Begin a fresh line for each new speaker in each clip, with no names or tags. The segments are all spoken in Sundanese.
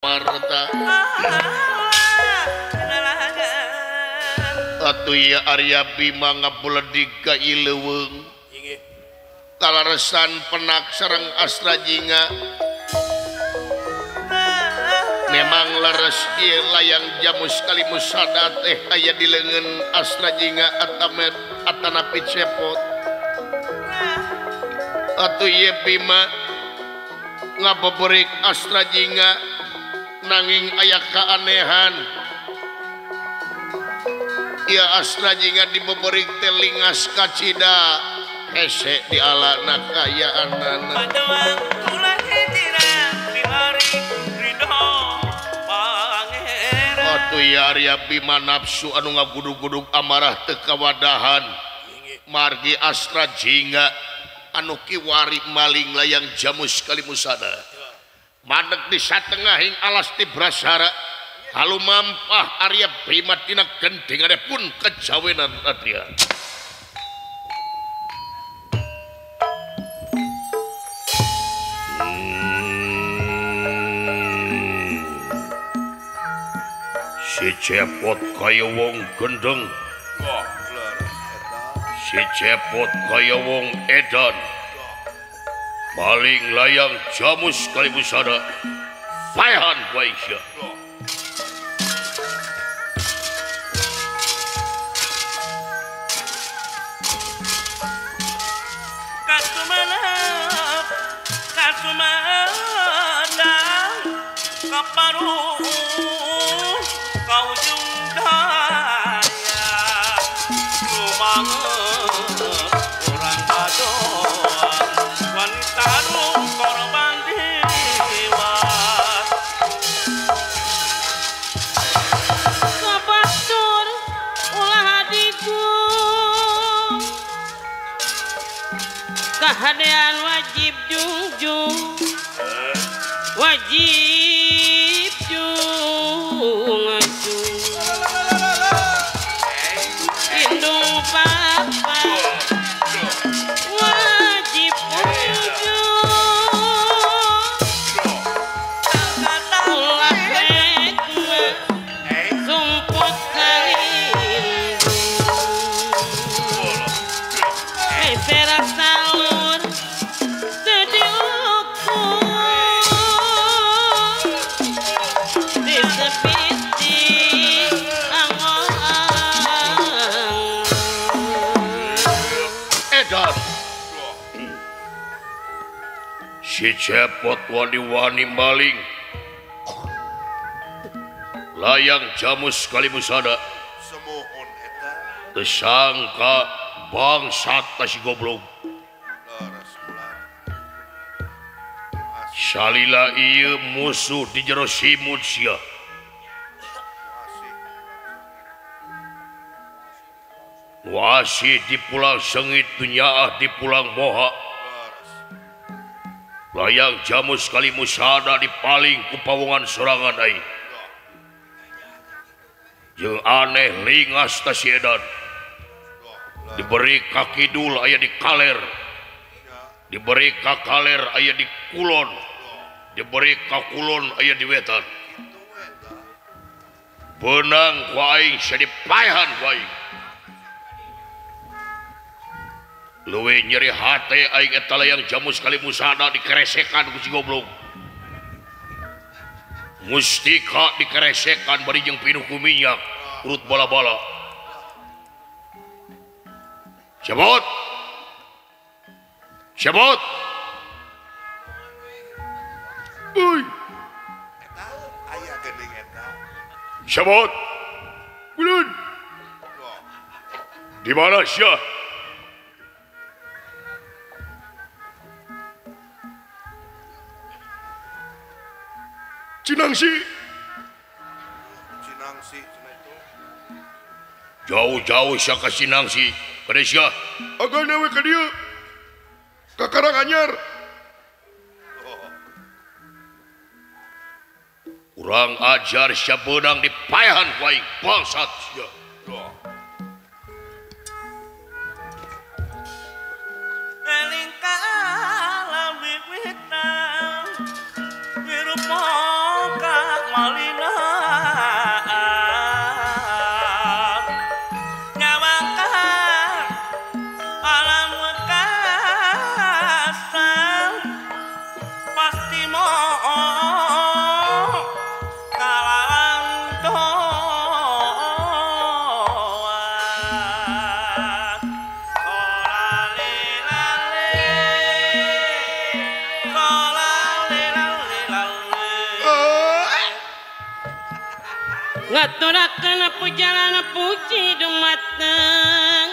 Marta atuh ieu Arya Bima ngabuledig ka ieu leuweung kalaresan penak sareng Astrajinga memang leres ieu layang jamus kalimusada teh aya di leungeun Astrajinga atamet atanapi cepot atuh ieu Bima ngabeberik Astrajinga nanging aya keanehan ieu Astrajinga dibeberik teh lingas kacida hese di alana kaayaanana atuh ieu Arya Bima nafsu anu ngagudug-gudug amarah teu kawadahan margi Astrajinga anu kiwari maling layang jamus kalimusada mandeg di satengahing alas Tibrasara halu mampah Arya Bima tina gendingane pun kejawenan Adria. Si cepot kaya wong gendeng, si cepot kaya wong edan, maling layang jamus kalimusada paehan wae sia.
Kasumanap kasumanang kaparu kaujung daya rumange urang badoan wanita korban jiwa.
Kabatur ulah hadigung kahadean wajib jungjung wajib jungjung indung papa wajib jungjung ulah rek sumput salindung meserak salur teu diukur disepiti angon.
Edan si cepot wani-wani maling layang jamus kalimusada tersangka bangsat si goblok. Salila ieu musuh di jero simut sia. Wasi di pulang sengit nyaah di pulang moha. Layang jamus kalimusada dipaling ku pawongan sorangan aing. Jeung aneh lingas ta si edan. Diberi ka kidul aya di kaler, diberi ka kaler aya di kulon, diberi ka kulon aya di wetan. Benang ku aing sia dipaehan ku aing. Leuwih nyeri hate aing eta layang jamus kalimusada dikeresekan ku si goblok. Mustika dikeresekan bari jeung pinuh ku minyak urut bala-bala. Cepot! Cepot! Uy! Cepot! Ulun! Di mana sia? Cinangsi.
Cinangsi
jauh-jauh sia ka Cinangsi. Kade sia?
Agana we ka dieu. Ka Karanganyar.
Kurang ajar sia beunang dipaehan ku aing bangsat sia.
Eling ka alam wiwitan wirupa. Palinaan nyawakan alam kasar pasti mau kalalantoan.
Ngaturakeun pujalan puji dumateng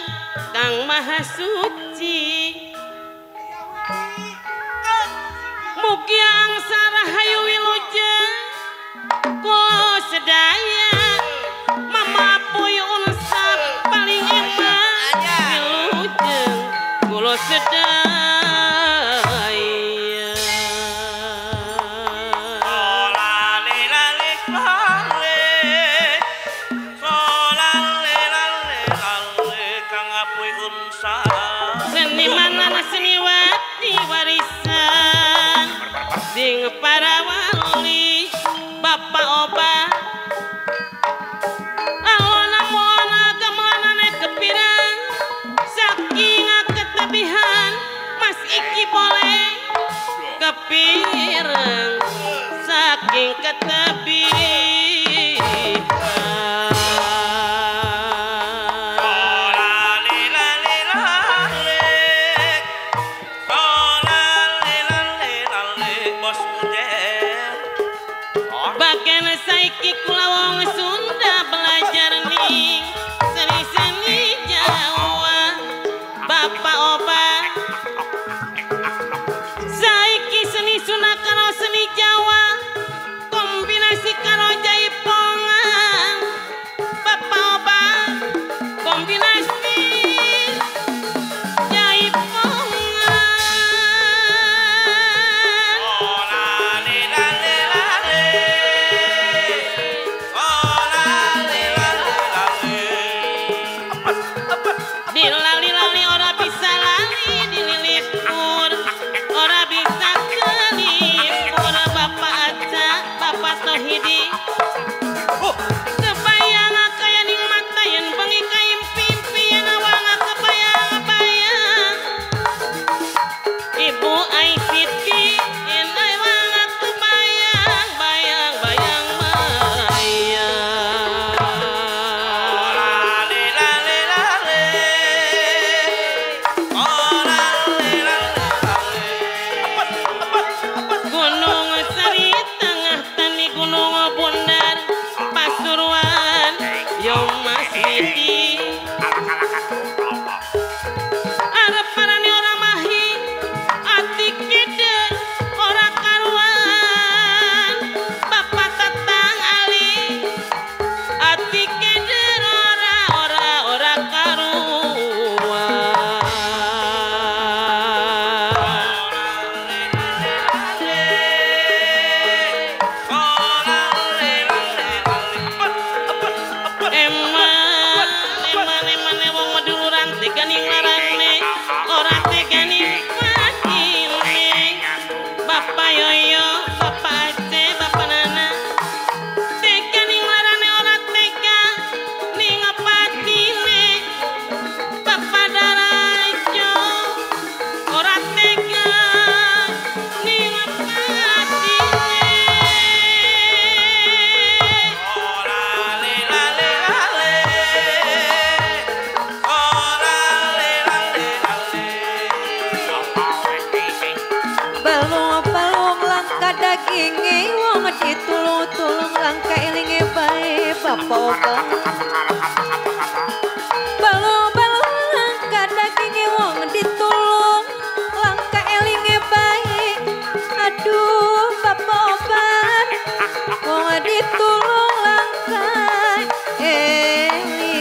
Kang Maha Suci. Mugi angsara hayu wilujeng kula sedaya Mama Apuy Unsap paling eman wilujeng kula sedaya. Seniman seniwati warisan sing para wali Bapak Oba alona moana gamelanane kepirang saking ketebihan Mas iki boleh kepirang saking ketebihan. Bagian saiki kula wong Sunda belajar ning seni-seni Jawa Bapak Oba saiki seni Sunda karo seni Jawa kombinasi karo jaipongan Bapak Oba kombinasi jaipongan. Dilali-lali ora bisa lali dililipur ora bisa kelipur Bapak Aca Bapak Tohidi kebayang kaya ning mata yen bengi kaimpi-impian awang kebayang-bayang Ibu Aisiti yen awang kebayang bayang bayang bayang. Gunung Sari tengah tani Gunung Bundar Pasuruan yo Mas Widi arep marani ora mahi ati keder ora karuan Bapak Tatang Ali ati keder ora ora ora karuan. Eman, eman, eman, wong Maduran teganing larane, ora teganing patine. Bapak Yoyo, Bapak Aceh, Bapak Nana, teganing larane ora tega ning patine. Bapak Darajo, ora tega ning patine.
Balung-balung langka daginge wong ditulung-tulung langka elinge bae Bapak Oba. Balung-balung langka daginge wong ditulung langka elinge bae. Aduh Bapak Oba, wong ditulung langka elinge.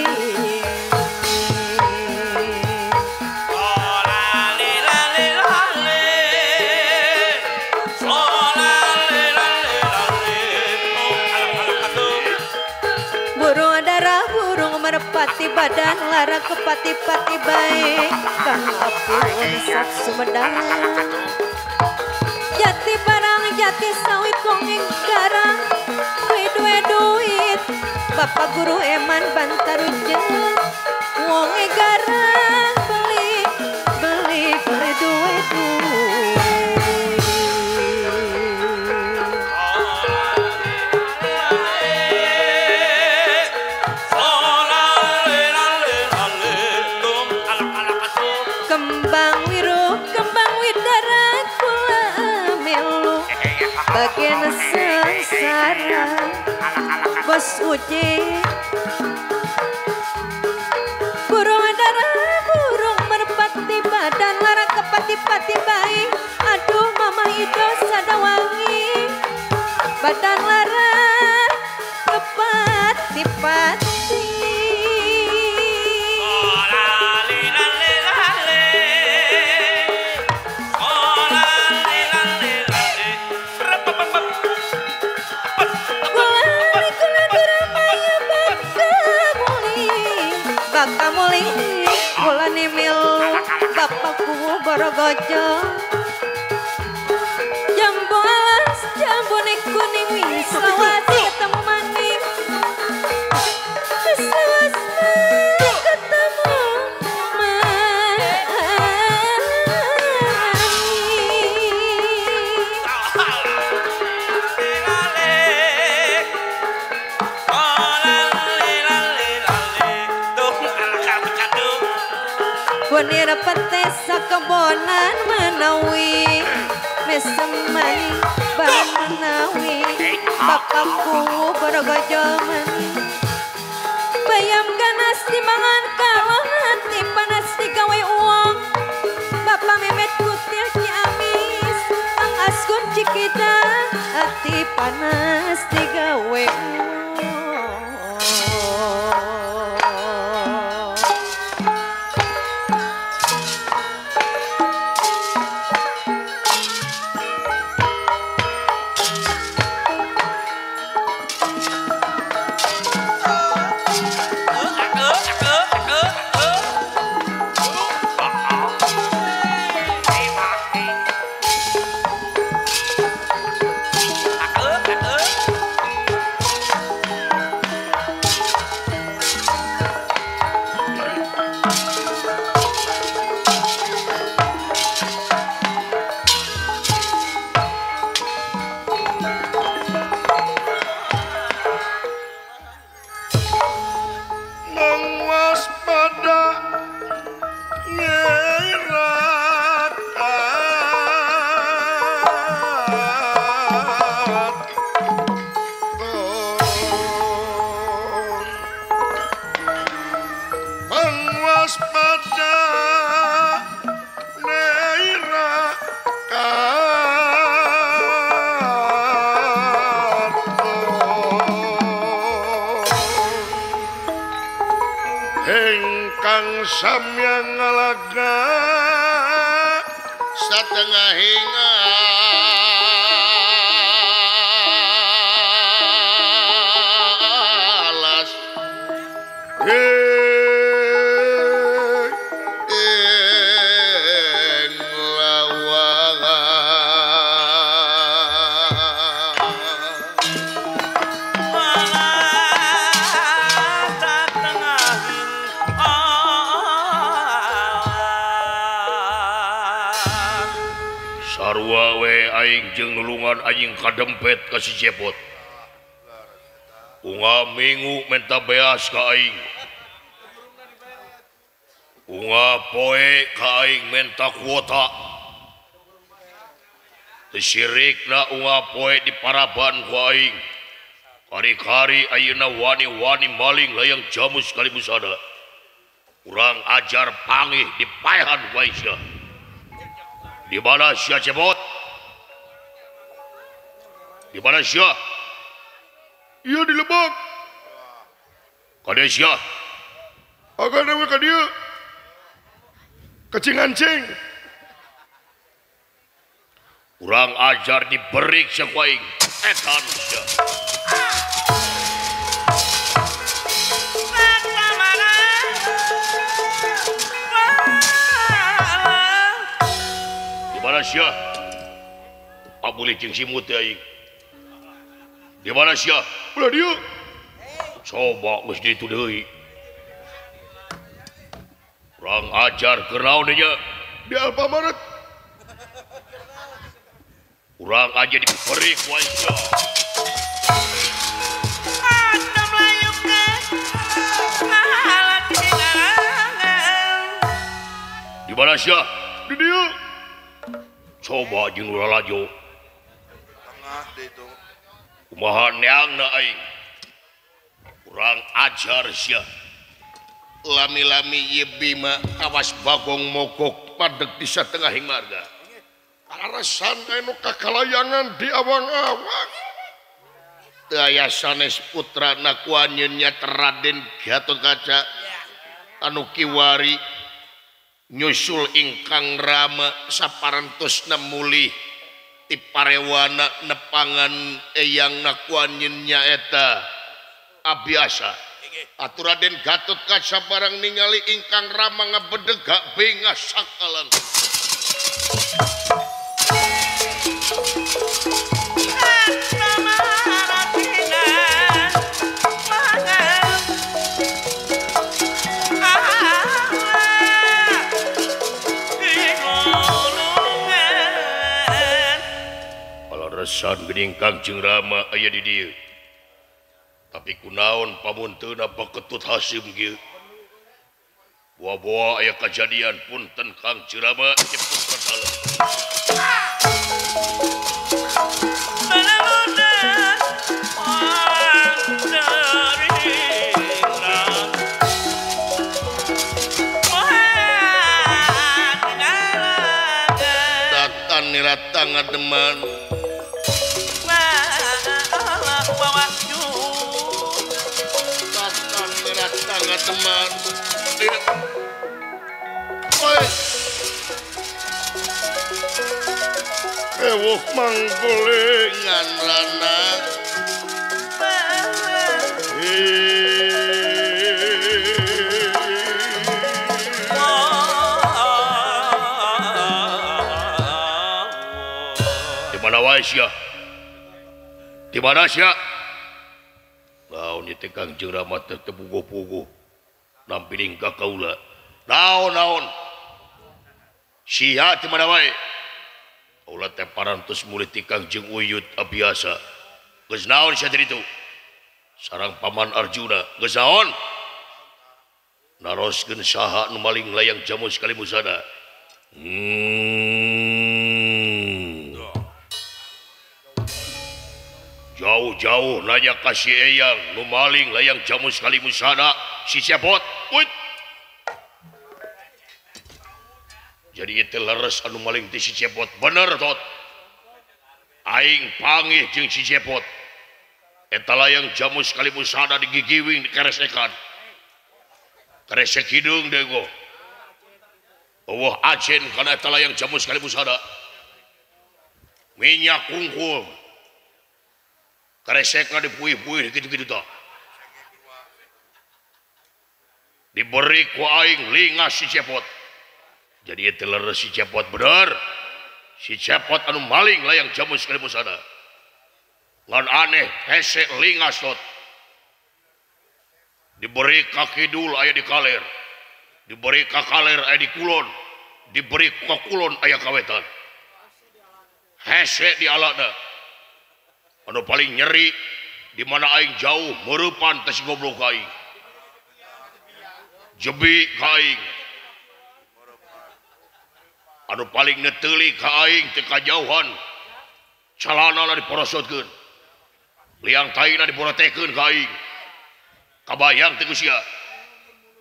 Burung darah burung merpati badan lara kepati-pati bae Kang Apun Sap Sumedang. Jati barang jati sawit wong ing garang. Bapak guru eman bantarujeng wong garang beli beli beli duwe duwe. Kembang wiru kembang widara kula melu bagian sengsara bos uji burung dara burung merpati badan lara kepati-pati baik aduh mama itu sadawangi badan lara kepati-pati. Bapakku borogojo jambu alas jambu kuning wis lawas ketemu maning wis lawas ketemu maning. Bonir petes sakebonan menawi mesemani barang menawi bapakku borogojo mani bayam ganas dimangan kalau hati panas digawe uang bapak memet kutil Ciamis Kang Asgun Cikita hati panas digawe uang.
Samyang ngalaga
satengah hinga alas ing lawangan sarua we aing jeung nulungan anjing kadempet ka si Cepot. Unga minggu menta beas ka aing. Unga poe ka aing menta kuota. Teu sirikna unga poe di paraban ku aing. Kari-kari ayeuna wani-wani maling layang jamus kalibusana. Urang ajar pangih di paehan ku aing sia. Di mana sia Cepot? Di mana sia?
Iya di Lebak.
Kade sia?
Agan we ka dieu. Kacing ancing.
Urang ajar diberik sia ku aing. Edan sia. Di mana sia? Abuli jeung simut teh aing. Di mana sia?
Ulah dieu.
Coba geus ditu deui. Urang ajar keur naon nya?
Di Alfamart.
Urang aja diberi ku aing. Di mana sia?
Di dieu.
Coba jeung lalajo.
Tengah ditu.
Kumaha neangna aing? Urang ajar sia. Lami-lami ieu Bima kawas Bagong mogok padeg di satengahing marga.
Alasan anu kakalayangan di awang-awang.
Teu aya sanes putrana ku anjeun nya Raden Gatotkaca anu kiwari nyusul ingkang Rama saparentosna mulih ti parewana nepangan eyangna ku anjeun nyaeta Abiasa. Atuh Raden Gatotkaca barang ningali ingkang Rama ngabedegak bengah sakalang. Paleresan geuning Kangjeng Rama aya di dieu. Tapi kunaon pamunteuna baketut Hasim kieu. Boa-boa aya kajadian punten Kangjeng Rama putra dalem. Datan nirata ngademan. Teman ewuh manggulingan rana di mana wae sia? Di mana sia? Naon ieu teh Kangjeng Rama teh teu puguh-puguh. Nampiling ka kaula. Naon-naon? Sia di mana wae? Kaula teh parantos mulih ti Kangjeng Uyut Abiasa. Geus naon sia teh ditu? Sareng Paman Arjuna. Geus naon? Naroskeun saha nu maling layang jamus kalimusana. Jauh-jauh nanya ka si Eyang nu maling layang jamus kalimusana si Cepot. Uit. Jadi itu leres anu maling ti si Cepot bener tot. Aing pangih jeung si Cepot. Eta layang jamus kalimusana digigiwing dikeresekan. Keresek hideung deui go. Eueuh ajen kana eta layang jamus kalimusana. Minyak kungkul. Keresekna dipuih-puih kitu-kitu tah. Diberi ku aing lingas si Cepot. Jadi itu leres si Cepot bener. Si Cepot anu maling layang jamus kalimusana. Ngan aneh hese lingas tot. Diberi ka kidul aya di kaler. Diberi ka kaler aya di kulon. Diberi ka kulon aya ka wetan. Hese di alana. Anu paling nyeri di mana aing jauh meurepan teh si goblok aing. Jebi ka aing. Anu paling neteuli ka aing teh kajauhan. Calanana diporosotkeun. Liang taina diporotekeun ka aing. Kabayang teh ku sia.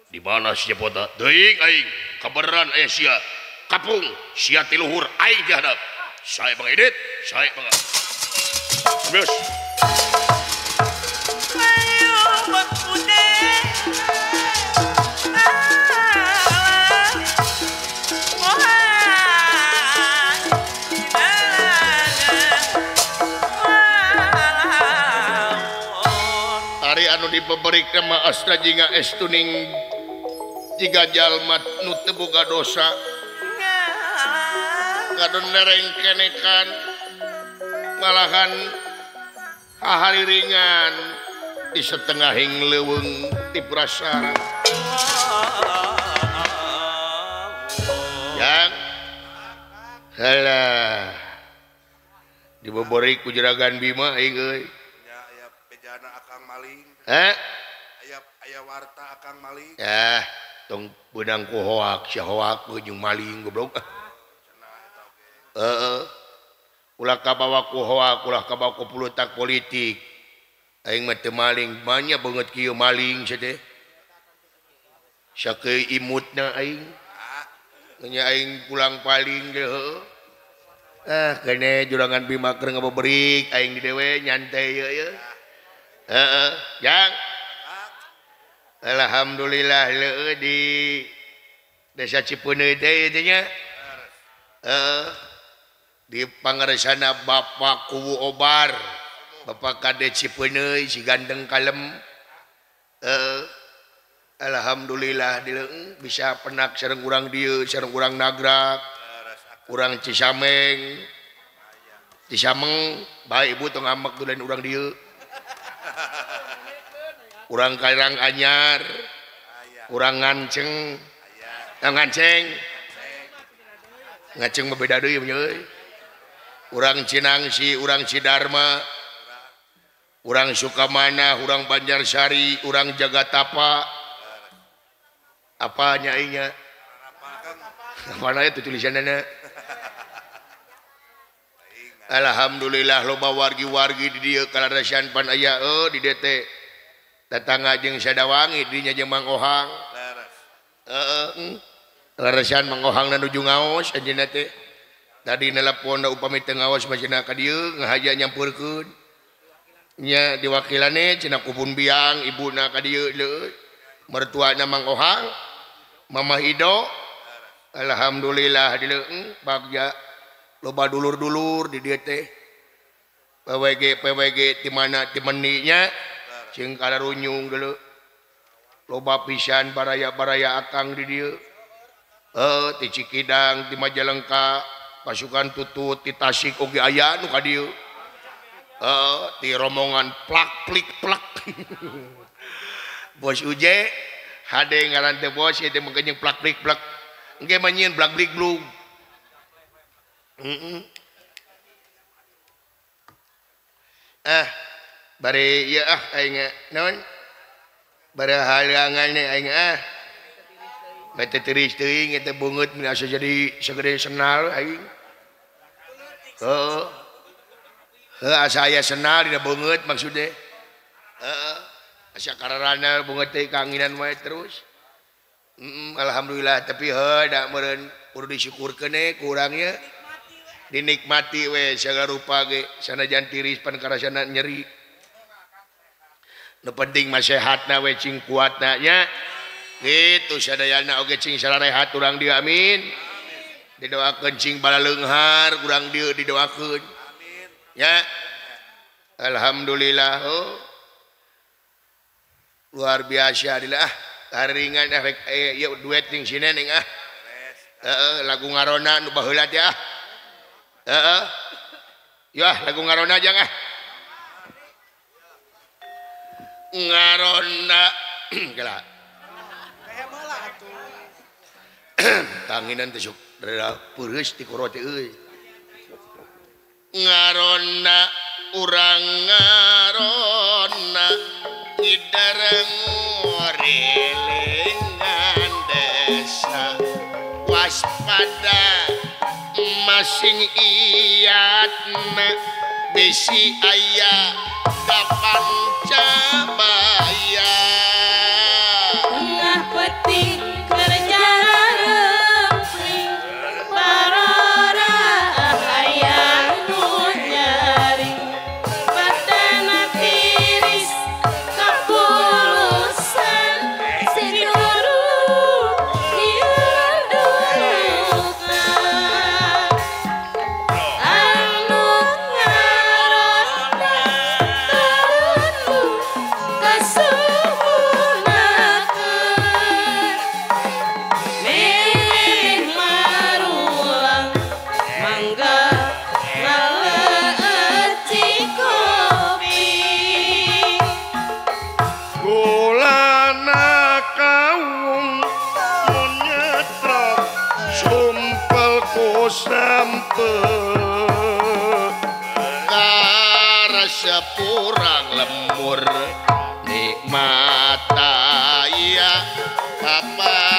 Di mana si Cepot? Teuing aing, kabeneran aya sia. Kapung sia ti luhur aing di handap. Sae Bang Edit, sae Bang. Terus. Ari anu dibeberi mah Astra jingga estuning jiga jalma nu teu boga dosa. Kadon nereng kenekan malahan hahariringan Di setengahing leuweung ti Prasara. Yang halah dibobori ku Juragan Bima aing euy.
Nya aya bejana akang maling.
Heh?
Aya warta akang maling.
Eh, tong beunang ku hoak, sia hoak jeung maling goblok. Heeh. Ulah kabawa ku hoak, ulah kabawa ku pulutak politik. Aing mah teu maling, banyak banget kieu maling sia teh. Sakeu imutna aing. Nya aing pulang paling deh heuh. Ah, kene Juragan Bima keur ngaboberik aing di dewe nyantai ieu ye. Heeh, Jang. Alhamdulillah leueuh di Desa Cipeuneuy teh ieu nya. Heeh. Di pangaresana Bapak Kuwu Obar, Bapak Kade Cipeuneuy si gandeng kalem. Alhamdulillah dileueung bisa penak sareng urang dieu, sareng urang Nagrak, urang Cisameng. Cisameng bae ibu tong ngamek lain urang dieu. Urang Karang Anyar, urang Nganceng. Nganceng. Ngaceng mah beda deui euy. Urang Cinangsi, urang Cidarma, urang Sukamana, urang Banjarsari, urang Jagatapa. Apa nyainya? Mana itu tulisanna? Alhamdulillah loba wargi-wargi di dieu kalarasan pan aya euy di dieu teh. Tetangga jeung Sadawangi dinya jeung Mang Ohang. Heeh. Kalarasan Mang Ohang na nuju ngaos anjeunna teh. Tadi nelpon da upami teu ngaos mah cenah ka dieu ngahaja nyampeurkeun. Nya diwakilane cenah kubun biang ibuna ka dieu leuh. Mertuana Mang Ohang, Mamah Ido. Alhamdulillah dileueng bagja loba dulur-dulur di dieu teh. PWG PWG di mana di meninya jeung kalarunyung deuleu. Loba pisan baraya-baraya akang di dieu. Heuh ti Cikidang, ti Majalengka, pasukan tutut ti Tasik oge aya nu ka dieu. Heuh ti rombongan plak plik plak. Bos Uje hade ngaran teh bos ieu teh mengke jeung plak plik plak. Engke mah nyieun blak blik blug. Heeh. Ah, bari ieu ah aing naon? Bari halangan aing ah. Bete tiris teuing eta beungeut mun asa jadi sagede senal aing. Heeh. Heuh asa aya senal dina beungeut maksudna. Heeh. Asa kararana beungeut teh kanginan wae terus. Alhamdulillah tapi heuh da meureun kudu disyukurkeun we ku urang nya. Dinikmati we sagala rupa ge sanajan tiris pan karasana nyeri. Nu penting mah sehatna we cing kuatna nya. Gitu sadayana oge cing sararehat urang dieu amin. Didoakeun cing balaleunghar urang dieu didoakeun. Amin. Ya. Alhamdulillah oh. Luar biasa dilah haringan ah rek ieu duet jeung si Neneng ah. Heeh lagu ngarona nu baheula teh ah. Heeh. Yah lagu ngarona jang ah. Ngarona kela. Tanginan teh sok rada peureus ti koro teh euy. Ngarona urang ngarona ngidareng ngorilingan desa waspada masing iyatna bisi aya dapan cabaya.
Tengah peting kerja rempling barora aya nu nyaring badana tiris kapulusan siduru diundukan anu ngarona turun
Salamur nikmat aya papadana.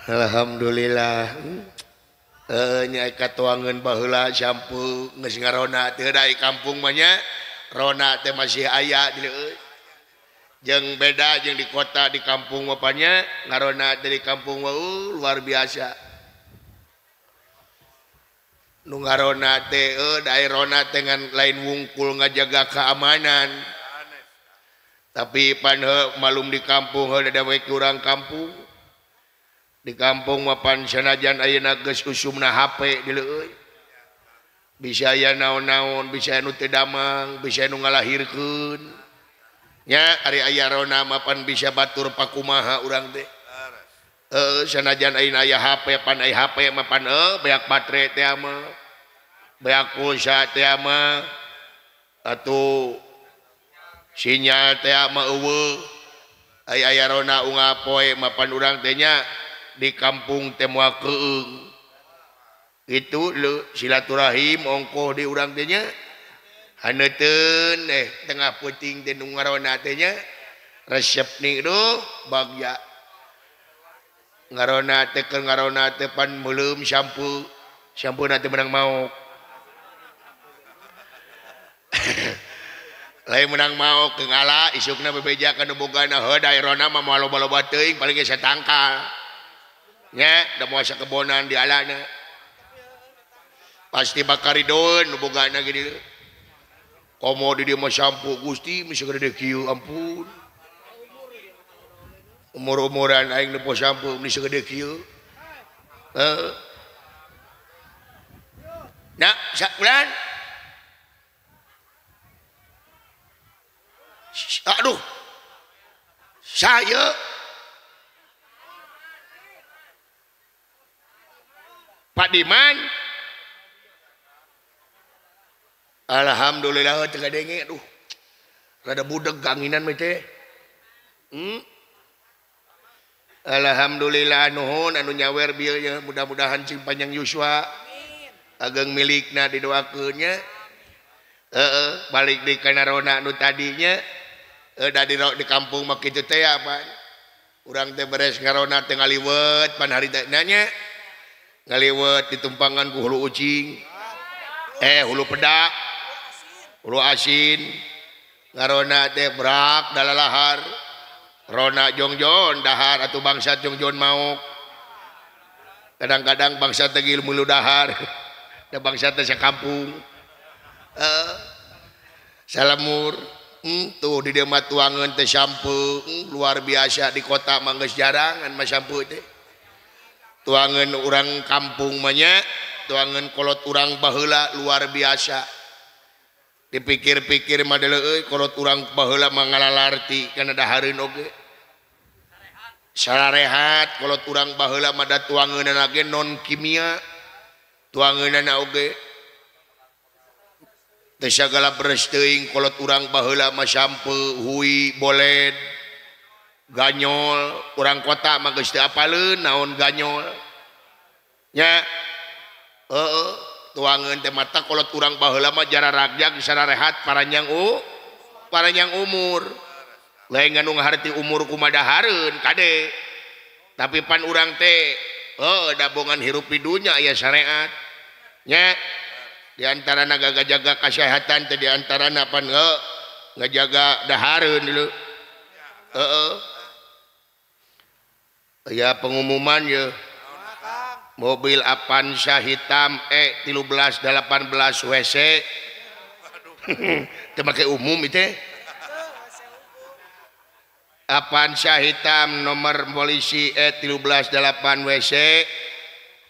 Alhamdulillah nya katuangeun baheula sampu geus ngarona teu da kampung mah nya rona teh masih aya di leueut. Jeung beda jeung di kota di kampung mah nya ngarona teh di kampung mah luar biasa. Nu ngarona teh da rona teh ngan lain wungkul ngajaga keamanan. Tapi pan malum di kampung heuh da we kurang kampung. Di kampung mapan sanajan ayeuna geus usumna HP di leueut. Bisa aya naon-naon, bisa anu teu damang, bisa anu ngalahirkeun. Nya ari aya rona mapan bisa batur pakumaha urang teh. Heuh sanajan ayeuna aya HP pan aya HP mapan beak baterai teh mah. Beak pulsa teh mah. Atuh sinyal teh mah eueuh. Aya aya rona unggal poe mapan urang teh nya di kampung teh moal keung. Itu leu silaturahim ongkoh di urang teh nya. Haneuteun tengah peuting teh nu ngarona teh nya. Resep ni duh bagja. Ngarona teh keur ngarona teh pan meuleum sampu. Sampuna teh menang maok. Lain menang maok ke ngala isukna bebeja ka nu bogana heuh da rona mah moal loba-loba teuing paling ge satangkal. Nya da moal sakebonan di alana. Pasti bakari doeun nu bogana ge dieu. Komo di dieu mah sampu Gusti mesti gede kieu ampun. Umur-umuran aing nu sampu meni sagede kieu. Heuh. Nah, sakulan. Aduh. Saya Pak Diman. Alhamdulillah teu kadenge aduh. Rada budeg anginan mah teh. Alhamdulillah nuhun anu nyawer bieu nya mudah-mudahan cing panjang yuswa. Ageng milikna didoakeun nya. Heeh, balik deui kana rona nu tadinya. Da di kampung mah kitu teh apa. Urang teh beres ngarona teh ngaliwet pan hari teh nya. Ngaliwet ditumpangan ku hulu ucing. Hulu pedak. Hulu asin. Ngarona teh berak dalalahar. Rona jongjon dahar atau bangsa jongjon maok. Kadang-kadang bangsa teh ilmu dahar. Da bangsa teh sakampung. Salamur. Tuh di dieu mah tuangeun teh sampu luar biasa di kota mah geus jarang ngan mah sampu teh. Tuangeun urang kampung mah nya, tuangeun kolot urang baheula luar biasa. Dipikir-pikir mah deuleu euy kolot urang baheula mah ngalalarti kana dahareun oge. Sararehat kolot urang baheula mah da tuangeunana ge non kimia. Tuangeunana oge teu sagala beres teuing kolot urang baheula mah sampe, hui, boled, ganyol. Urang kota mah geus teu apaleun naon ganyol. Nya heueuh tuangeun teh mata kolot urang baheula mah jararagjag sararehat paranjang umur. Lain anu ngaharti umur kumadahareun kade. Tapi pan urang teh heueuh dabongan hirup di dunya aya syariat. Nya di antarana ngajaga kesehatan teh di antarana pan ngajaga dahareun dulu. Heeh. Ya pengumuman ya. Mobil Avanza hitam E1318 WC. Teu make umum ieu teh. Avanza hitam nomor polisi E1318 WC.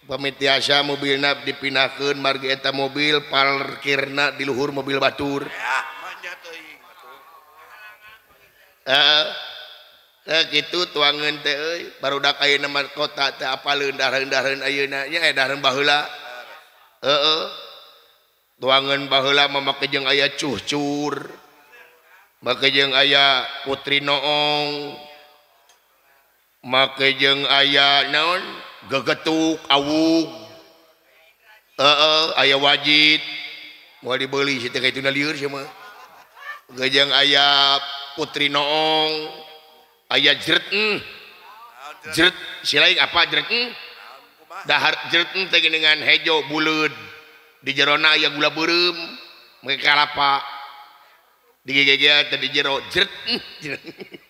Pamitiasa mobilna dipindahkeun margi eta mobil parkirna di luhur mobil batur. Kitu tuangeun teh euy barudak ayeuna mah kota teh apaleun dahareun-dahareun ayeuna nya dahareun baheula. Heeh. Tuangeun baheula mah make jeung aya cuhcur. Make jeung aya Putri Noong. Make jeung aya naon? Gegetuk awug. Heeh, aya wajit. Moal dibeli si teh kitu lieur sia mah. Gejang aya Putri Noong, aya jret. Jret si lain apa jret? Dahar jret teh geuningan hejo buleud. Di jerona aya gula beureum, make kalapa. Digigigea teh di jero jret.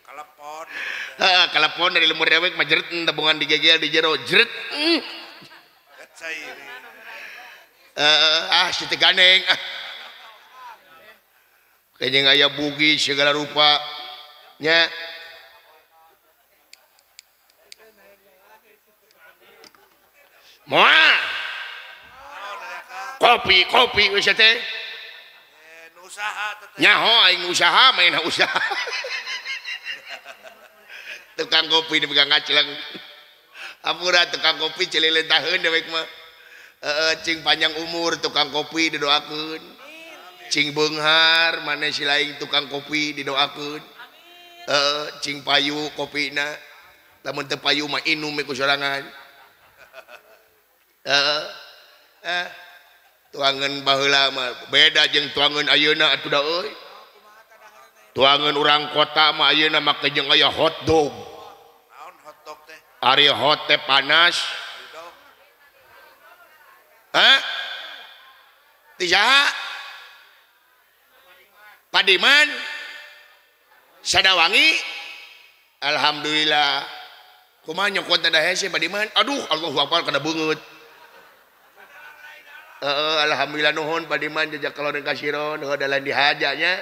Kalepon.
Heeh, kalepon dari lemur dewek mah jret tabungan digigea di jero jret. Ah si teh gandeng ah. Kayaknya aya bugi segala rupa nya. Moal. Kopi kopi geus teh.
Usaha teh.
Nyaho aing usaha main usaha. Tukang kopi dipegang ngacleng. Ampura tukang kopi celilentaheun dewek mah. Heeh, cing panjang umur tukang kopi didoakeun. Cing beunghar maneh si lain tukang kopi didoakeun. Heeh, cing payu kopina. Lamun teu payu mah inum ku sorangan. Heeh. Tuangan baheula mah beda jeung tuangan ayeuna atuh da euy. Tuangan urang kota mah ayeuna make jeung aya hotdog.
Naon hotdog teh?
Ari hot teh panas. Hah? Ti saha? Padiman Sadawangi. Alhamdulillah. Kumaha nyokot da hese Padiman? Aduh, Allahu akbar kana beungeut. Alhamdulillah nuhun Padiman jejak kalon kasiron heuh dalan dihaja nya.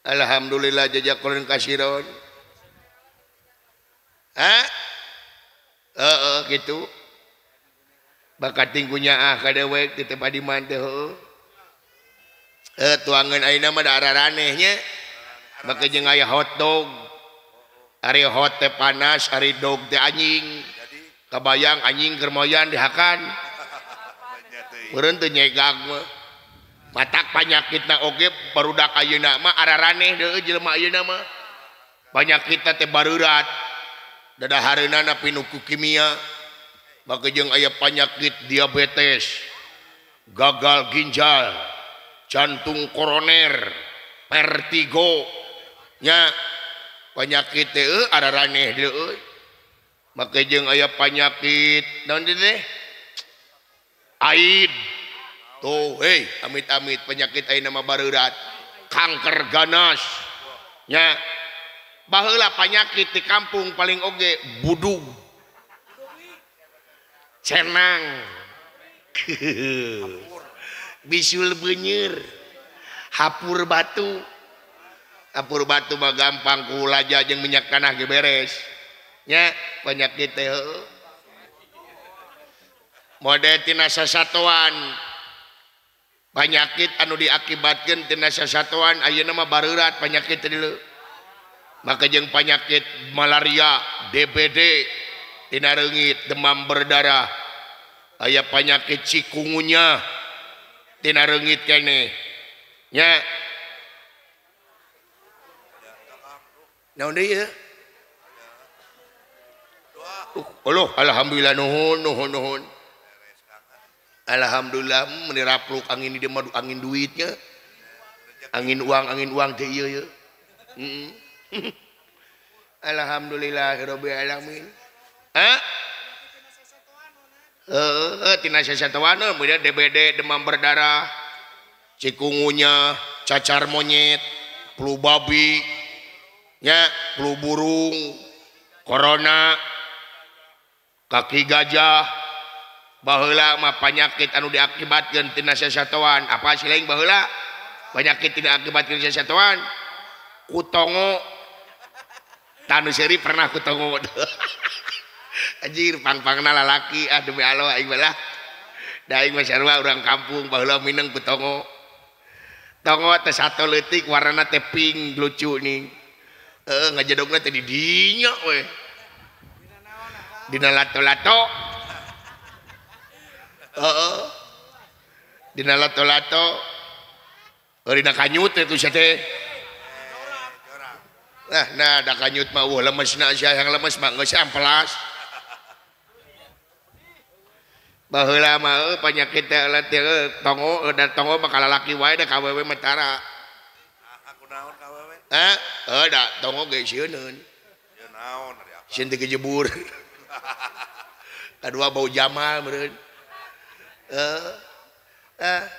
Alhamdulillah jejak kalon kasiron. Hah? Heeh kitu. Bakat tingkunya ah ka dewek teh Padiman teh heuh. Tuangan ayeuna mah da araraneh nya. Bake jeung aya hotdog. Ari hot teh panas, ari dog teh anjing. Kabayang anjing keur moyan dihakan. Meureun teu nyegag mah. Matak panyakitna oge barudak ayeuna mah araraneh deui jelema ayeuna mah. Panyakitna teh bareurat. Dadahareunana pinuh ku kimia. Bake jeung aya panyakit diabetes, gagal ginjal, jantung koroner, vertigo nya penyakit teh araraneh deui. Make jeung aya panyakit naon teh? AIDS. Tuh hei, amit-amit penyakit ayeuna mah bareurat. Kanker ganas nya. Baheula panyakit di kampung paling oge budug. Cenang. Bisul beunyer. Hapur batu. Hapur batu mah gampang ku laja jeung minyak tanah ge beres. Nya penyakit teh heueuh. Mode tina sasatoan. Penyakit anu diakibatkeun tina sasatoan ayeuna mah bareurat penyakit teh deuleu. Maka jeung penyakit malaria, DBD, tina reungit, demam berdarah. Aya penyakit cikungunya tina reungit keneh. Nya. Naon deui ieu? Allah, alhamdulillah nuhun nuhun nuhun. Alhamdulillah meuni rapluk angin di mah angin duitnya. Angin uang teh ieu ye. Alhamdulillahirabbil alamin. Hah? Heeh, tina sasatoan mun DBD demam berdarah, cikungunya, cacar monyet, flu babi, nya, flu burung, corona, kaki gajah. Baheula mah panyakit anu diakibatkeun tina sasatoan. Apa sih lain baheula? Penyakit tidak akibatkeun sasatoan. Kutongo. Tanu seuri pernah kutongo. Anjir pang-pangna lalaki ah demi Allah aing mah lah. Da aing mah sarua urang kampung baheula mineng kutongo. Tongo teh sato leutik warnana teh pink lucu nih. Heeh ngajedogna teh di dinya we. Dina lato-lato. Heeh. Dina lato-lato. Dina kanyut teh sia teh. Nah, nah da kanyut mah eueuh lemesna sia yang lemes mah geus ampelas. Baheula mah penyakit teh tongo dan tongo mah kalalaki wae da ka awewe mah tara.
Kunaon ka awewe?
Hah? Heuh da tongo ge sieuneun.
Ya naon ari apa?
Sieun teh kejebur. Kadua bau jamal meureun.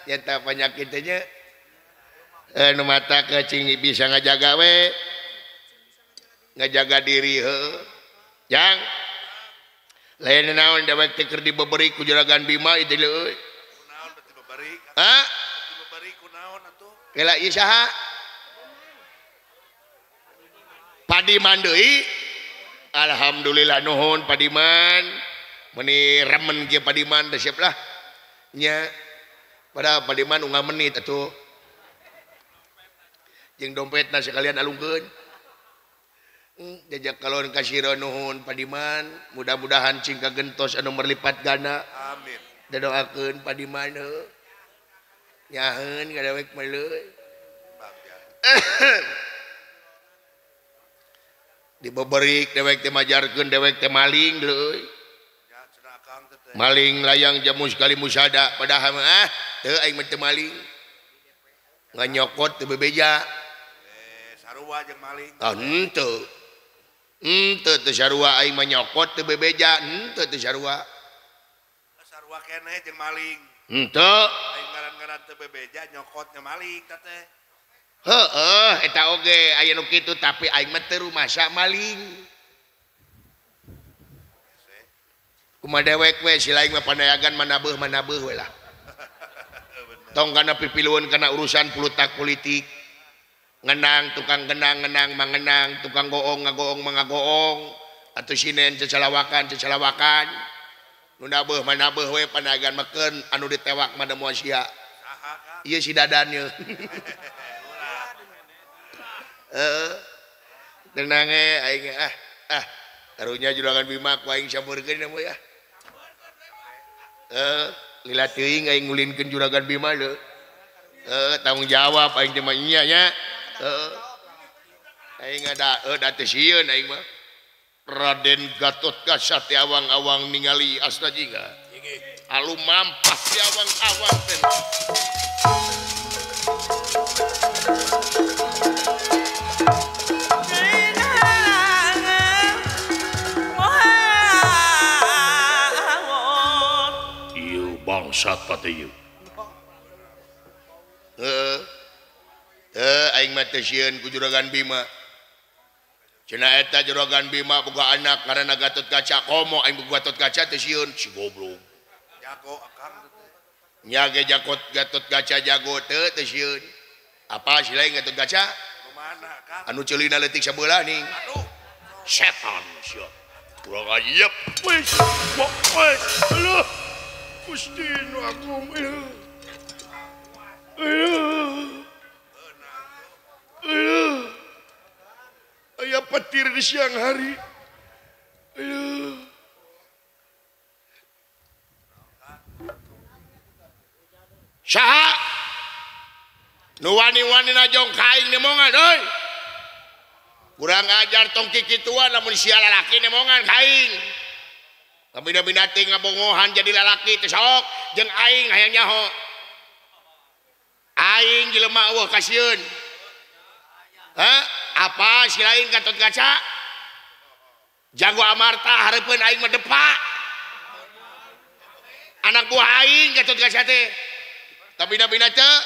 Nyata penyakit teh nya nu mata kecing bisa ngajaga we. Ngajaga diri heuh. Jang lain naon dewek teh keur dibeberi ku Juragan Bima ieu teh leuy.
Kunaon teh dibeberi?
Hah?
Dibeberi kunaon atuh?
Kela ieu saha? Padiman deui. Alhamdulillah nuhun Padiman. Meuni remen ge Padiman teh siap lah. Nya pada Padiman unggal menit atuh. Jeung dompetna sekalian alungkeun. Jajak kalon kasiro nuhun Padiman, mudah-mudahan cing kagentos anu berlipat ganda.
Amin.
Dadoakeun Padiman heuh. Nyaheun ka dewek mah leuy. Dibeberik dewek teh majarkeun dewek teh maling leuy. Maling layang jamus kali musada padahal mah ah teu aing mah teu maling. Nganyokot teu bebeja.
Sarua jeung maling.
Ah henteu. Henteu teu sarua aing mah nyokot teu bebeja, henteu teu sarua.
Sarua keneh jeung maling.
Henteu.
Aing ngaran-ngaran teu bebeja nyokotnya maling teh teh.
Heueuh eta oge aya nu kitu tapi aing mah teu rumasa maling. Kumaha dewek we si laing mah panayagan manabeuh-manabeuh we lah. Tong kana pipilueun kana urusan pulutak politik. Ngenang tukang genang ngenang mangenang tukang goong ngagoong mangagoong atuh sinen cecalawakan cecalawakan nu nabeuh manabeuh we panayagan meken anu ditewak mah da moal sia. Ieu si Dadan ye. Heeh. Tenang aing ah ah karunya Juragan Bima ku aing sampeurkeun mah ya. Heeh, lila teuing aing ngulinkeun Juragan Bima leuh. Heeh, tanggung jawab aing teh mah nya nya. Heeh. Aing ada da teu sieun aing mah. Raden Gatotkaca teh awang-awang ningali Astra Jingga. Alu mampas di awang-awang teh. Ieu bangsat teh ieu. Heeh. Teu aing mah teu sieun ku Juragan Bima. Cenah eta Juragan Bima boga anak ngaranna Gatotkaca, komo aing boga Gatotkaca teu sieun si goblok.
Jago akang teh.
Nya ge jago Gatotkaca jago teu teu sieun. Apa si lain Gatotkaca?
Kumaha Kang?
Anu ceulina leutik sabelah ning.
Aduh.
Setan sia. Kurang ajar. Wis, wah, aduh. Gusti nu agung ieu. Aduh. Aduh. Aya petir di siang hari. Aduh. Saha? Nu wani-wani najong ka aing nemongan euy. Kurang ajar tong kikituan lamun sia lalaki nemongan ka aing. Kabina-bina teh ngabongohan jadi lalaki teh sok jeung aing hayang nyaho. Aing jelema eueuh kasieun. Hah? Apa si lain Gatotkaca? Jago Amarta hareupeun aing mah depak. Anak buah aing Gatotkaca teh. Kabina-bina teh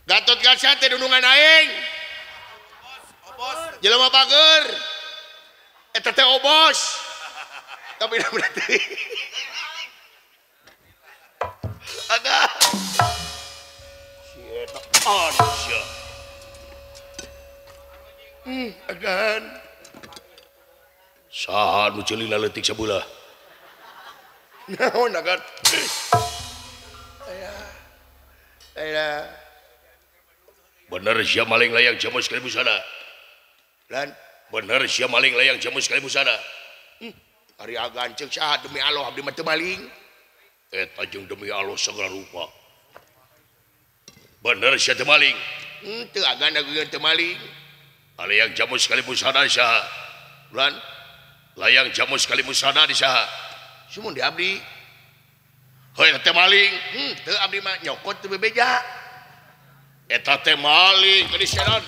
Gatotkaca teh dunungan aing.
Obos.
Jelema bager. Eta teh obos. Kabina-bina teh. Aga. Sia. Agan. Saha nu ceulina leutik sabelah? Naon agan? Aya. Aya. Bener sia maling layang jamus kali busana. Lan, bener sia maling layang jamus kali busana. Ari agan ceuk saha demi Allah abdi mah teu maling. Eta jeung demi Allah segala rupa. Bener sia teu maling. Teu agan ageun teu maling. Layang jamus kali busana di saha? Lan, layang jamus kali busana di saha? Sumun di abdi. Heuh eta teh maling. Teu abdi mah nyokot teu bebeja. Eta teh maling ke diseran.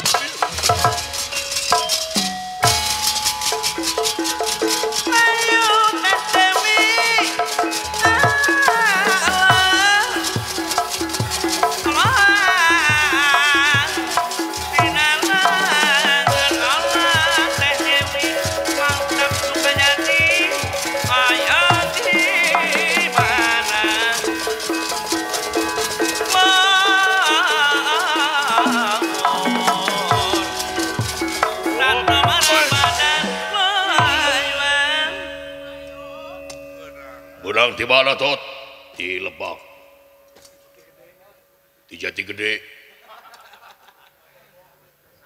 Benang di mana tot? Di Lebak. Di Jati Gede.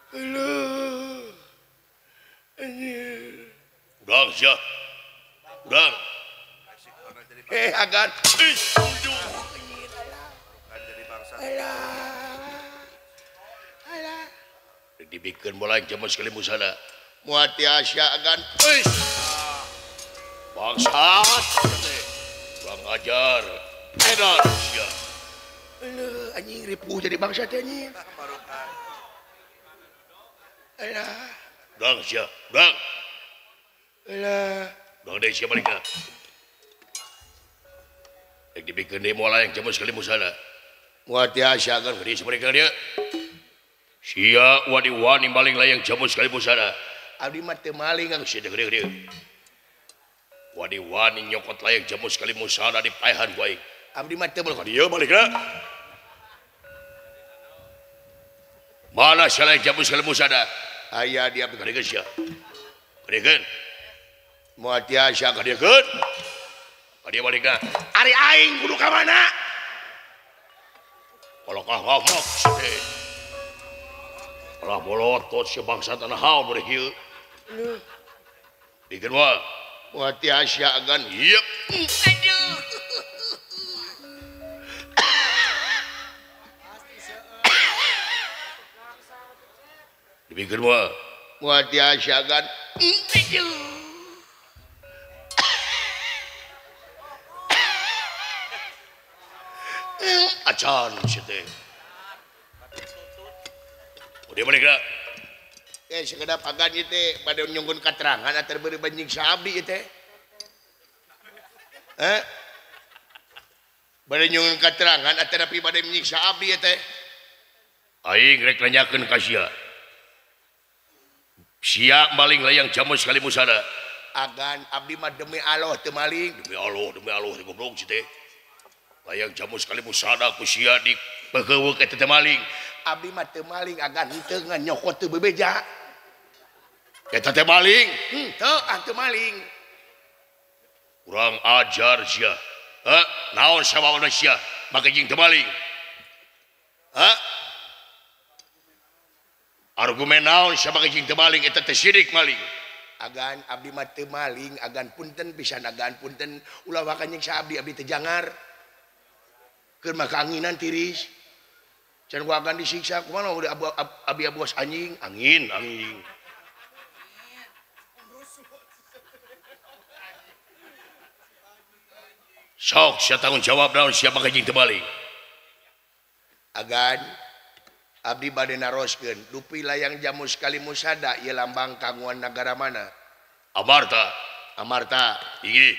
Aduh. Udang sia. Udang. Agan. Alah. Dibikin bola jamus sekali musana. Muati Asya agan. Bangsat. Kurang ajar. Edan sia. Alah, anjing ripuh jadi bangsat anjing. Alah. Udang sia, udang. Alah. Udang deui sia balik ka. Rek dibikeun deui moal yang jamus sekali musana. Muati Asya agan gede sia balik ka dieu. Sia wani-wani maling layang jamus sekali musana. Abdi mah teu maling ang sia gede-gede. Wani-wani nyokot layang jamus sekali musana di paehan ku aing. Abdi mah teu balik ka dieu balik ka. Mana sia layang jamus sekali musana? Aya dia abdi kadiekeun sia. Kadiekeun. Moal tiasa kadiekeun. Ka dieu balik ka. Ari aing kudu ka mana? Kolokah ngomong sia teh. Alah bolotot sia bangsa tanah haul beureun ieu. Dikeun wae. Muati Asya agan ieu. Aduh. Dibikeun wae. Muati Asya agan. Aduh. Acan sia teh. Udah balik dah. Sekedap agan ieu teh bade nyungkeun katerangan atar beureum nyiksa abdi ieu teh. Bade nyungkeun katerangan atar tapi bade nyiksa abdi ieu teh. Aing rek nanyakeun ka sia. Sia maling layang jamus sekali musana. Agan abdi mah demi Allah teu maling. Demi Allah goblok si teh. Layang jamus sekali musana ku sia di peukeuk eta teh maling. Abdi mah teu maling agan henteu ngan nyokot teu bebeja. Eta teh maling. Henteu ah teu maling. Kurang ajar sia. Heh, naon sababna sia make jeung teu maling? Hah? Argumen naon sia make jeung teu maling eta teh sidik maling. Agan abdi mah teu maling, agan punten pisan agan punten ulah waka nyiksa abdi, abdi teu jangar. Keur mah kaanginan tiris. Can ku agan disiksa kumaha udah abi abuas anjing, angin, angin. Sok sia tanggung jawab naon sia make jeung teu maling. Agan abdi bade naroskeun dupi layang jamus kali musada ieu lambang kagungan nagara mana? Amarta. Amarta. Inggih.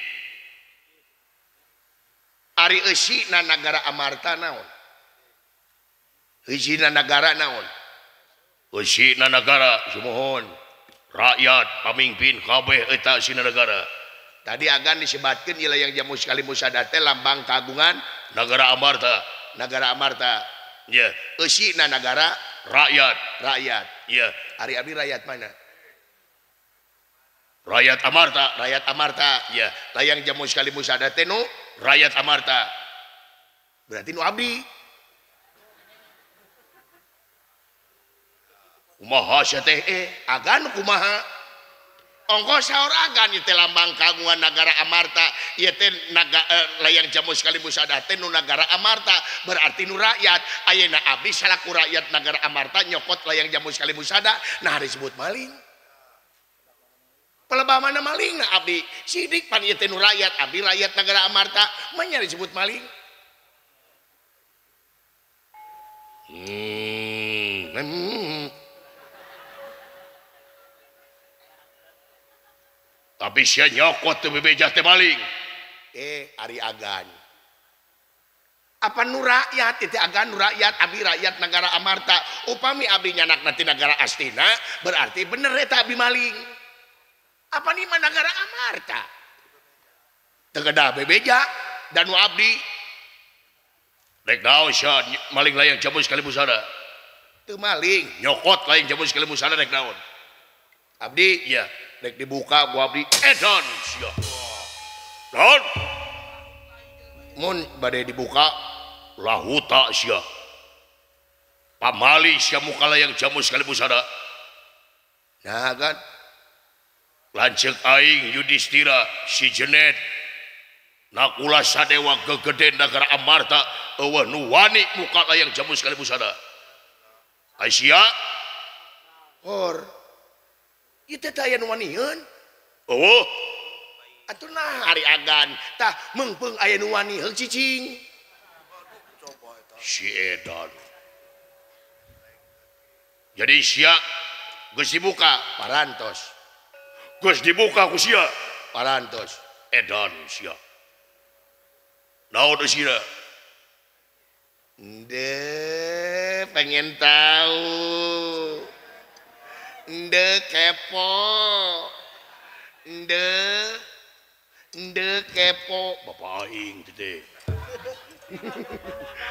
Ari eusina nagara Amarta naon? Eusina nagara naon? Eusina nagara sumuhun. Rakyat pamimpin kabeh eta eusina nagara. Tadi agan disebatkeun ieu layang jamus kali musada teh lambang kagungan nagara Amarta. Nagara Amarta. Ye, eusina nagara rakyat, rakyat. Ye, ari abdi rakyat mana? Rakyat Amarta, rakyat Amarta. Ye, layang jamus kali musada teh nu rakyat Amarta. Berarti nu abdi. Kumaha sia teh? Agan kumaha? Ongko saur agan ieu teh lambang kagungan nagara Amarta, ieu teh naga layang jamus kali musada teh nu nagara Amarta, berarti nu rakyat. Ayeuna abdi salaku rakyat nagara Amarta nyokot layang jamus kali musada, nah disebut maling. Pelebah mana maling na abdi sidik pan ieu teh nu rakyat abdi rakyat negara Amarta manya disebut maling. Tapi sia nyokot teu bebeja teh maling. Ari agan. Apa nu rakyat teh agan nu rakyat abdi rakyat negara Amarta. Upami abdi nyanakna ti negara Astina berarti bener eta abdi maling. Apa nih mah negara Amarta? Teu kedah bebeja dan nu abdi. Rek naon sia maling layang jamus kali busana. Teu maling, nyokot layang jamus kali busana rek naon. Abdi ya rek dibuka ku abdi edan sia. Naon? Mun bade dibuka lahuta sia. Pamali sia muka layang jamus kali busana. Nah kan lanceuk aing Yudhistira si Jenet Nakula Sadewa gegede negara Amarta eueuh nu wani muka layang jamus kali busana. Aisyah hor ieu teh aya nu wanieun eueuh atuh nah ari agan tah meungpeung aya nu wani heung cicing si edan. Jadi sia geus dibuka parantos. Geus dibuka ku sia parantos edan sia. Naon sia? Ende pengen tahu. Ende kepo. Ende kepo bapak aing teh.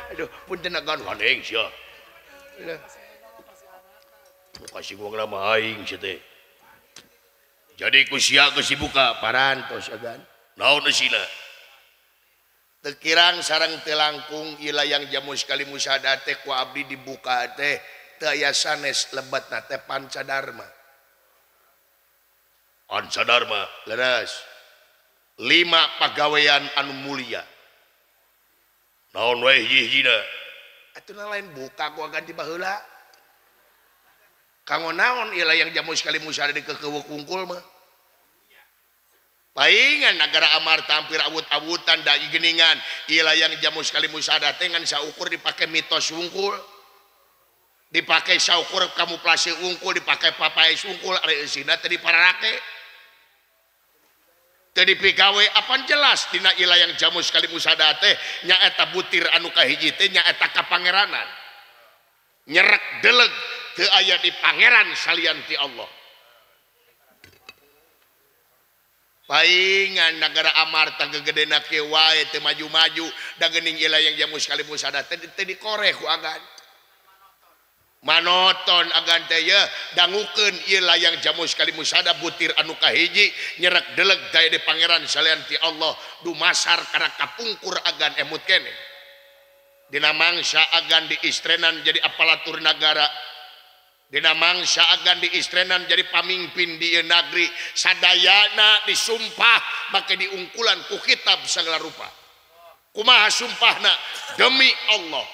Aduh, punten agan aing sia. Kasih gua lama aing sia teh. Jadi ku sia geus dibuka parantos agan. Naon eusina? Teu kirang sareng teu langkung ieu layang jamus kali musada teh ku abdi dibuka teh teu aya sanes lebetna teh Pancadarma. Pancadarma leres. 5 pagawean anu mulia. Naon we hiji-hijina? Atuh lain buka ku agan di baheula. Kanggo naon ieu layang jamus kali musada di kekeuweuk wungkul mah. Paingan negara Amarta hampir awut-awutan da geningan ieu layang jamus kali musada teh ngan saukur dipake mitos wungkul. Dipake saukur kamuflase wungkul, dipake papaes wungkul ari eusina teh dipararake. Teu dipigawe apan jelas dina ieu layang jamus kali musada teh nyaeta butir anu kahiji teh nyaeta kapangeranan. Nyerek deleg teu aya di pangeran salian ti Allah. Paingan negara Amarta gegedena kieu wae teu maju-maju da geuning ieu layang jamus kali musada teh teu dikoreh ku agan. Manoton agan teh ye dangukeun ieu layang jamus kali musada butir anu kahiji nyerek deleg teu aya di pangeran salian ti Allah dumasar kana kapungkur agan emut keneh. Dina mangsa agan diistrenan jadi aparatur nagara. Dina mangsa agan diistrenan jadi pamimpin di ieu nagri sadayana disumpah make diungkulan ku kitab sagala rupa. Kumaha sumpahna? Demi Allah.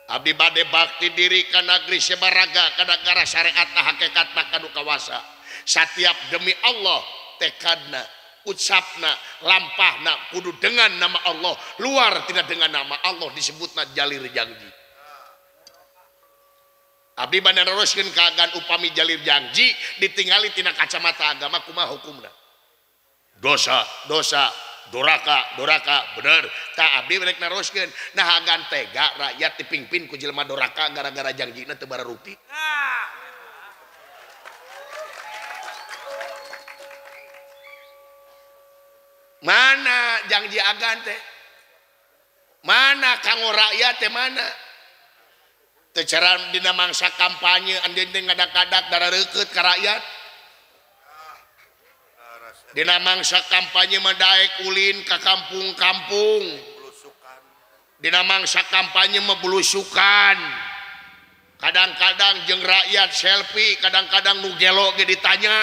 Abdi bade bakti diri ka nagri sebaraga ka nagara syariatna hakikatna kanu kawasa. Satiap demi Allah tekadna, ucapna, lampahna kudu dengan nama Allah. Luar tidak dengan nama Allah disebutna jalir janji. Abdi bade neruskeun ka agan upami jalir janji ditingali tina kacamata agama kumaha hukumna. Dosa, dosa, doraka, doraka, bener. Tah abdi rek neruskeun. Nah agan tega rakyat dipingpin ku jelema doraka gara-gara janjina teu bararupi. Mana janji agan teh? Mana kanggo rakyat teh mana? Teu cara dina mangsa kampanye anjeun teh ngadak-kadak darareukeut ka rakyat. Dina mangsa kampanye mah daek ulin ka kampung-kampung. Dina mangsa kampanye mah blusukan. Kadang-kadang jeung rakyat selfie, kadang-kadang nu gelo ge ditanya.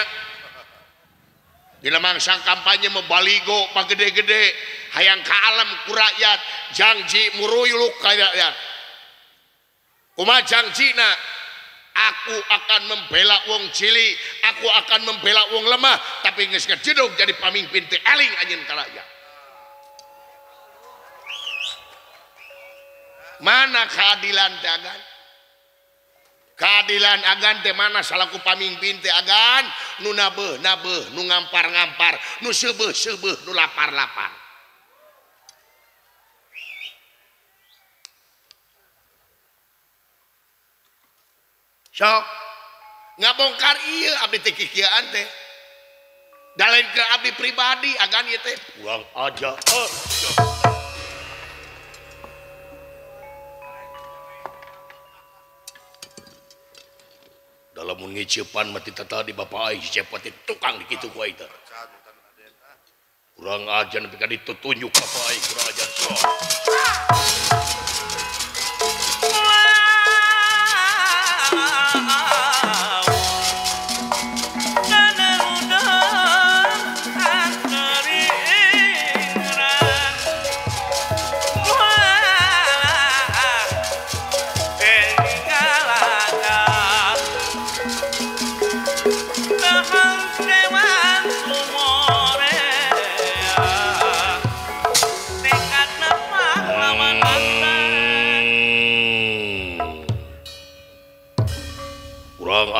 Dina mangsa kampanye mah baligo pagede-gede, hayang ka alam ku rakyat, janji muruyuluk ka rakyat. Kumaha janjina? Aku akan membela wong cilik, aku akan membela wong lemah, tapi geus ngejedog jadi pamimpin teu eling anjeun ka rakyat. Mana keadilan teh agan? Keadilan agan teh mana salaku pamimpin teh agan? Nu nabeuh nabeuh, nu ngampar-ngampar, nu seubeuh-seubeuh, nu lapar-lapar. Sok ngabongkar ieu abdi teh kikieuan teh. Da lain ke abdi pribadi agan ieu teh. Urang aja. Dalam mun ngiceupan mah tita tadi bapak aing si Cepot teh tukang dikitu ku aing teh. Urang aja nepi ka ditutunjuk bapak aing kurang ajar. Sok.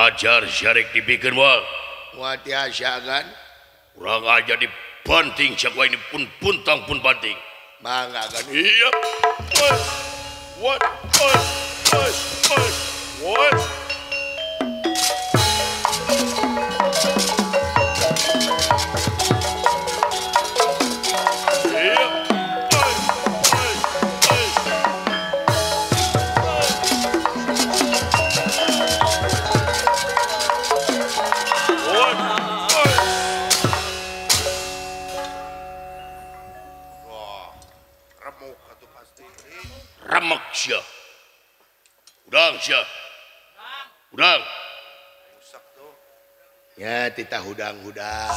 Ajar syarek dibikeun moal. Moal tiasa kan? Urang aja dibanting saku aing pun puntang pun banting. Mangga kan? Iya. What? What? What? What? What? Remek sia. Udang sia. Udang. Ya titah hudang-hudang.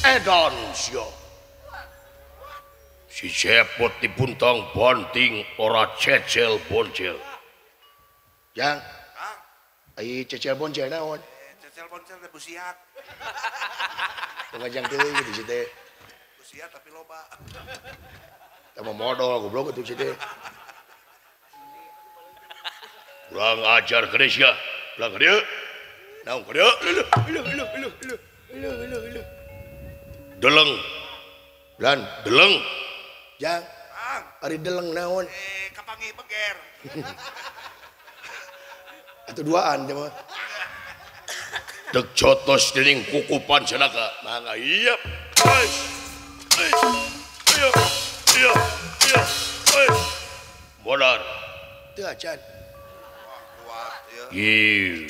Edan sia. Si Cepot dipuntang banting ora cecel boncel. Jang. Ai cecel boncel naon?
Cecel boncel teh busiat.
Tengah jang teuing kitu si teh.
Busiat tapi loba.
Sama modal goblok itu sih teh. Kurang ajar gede sia. Kurang gede. Naon gede? Leuh leuh leuh leuh leuh leuh leuh. Deleng. Lan deleng. Jang. Ari deleng naon?
Kapanggih beger.
Atuh duaan teh mah. Dek cotos dening kukupan sanaka. Mangga ieu. Iya. Iya, iya, eh. Modar. Teu acan. Ieu.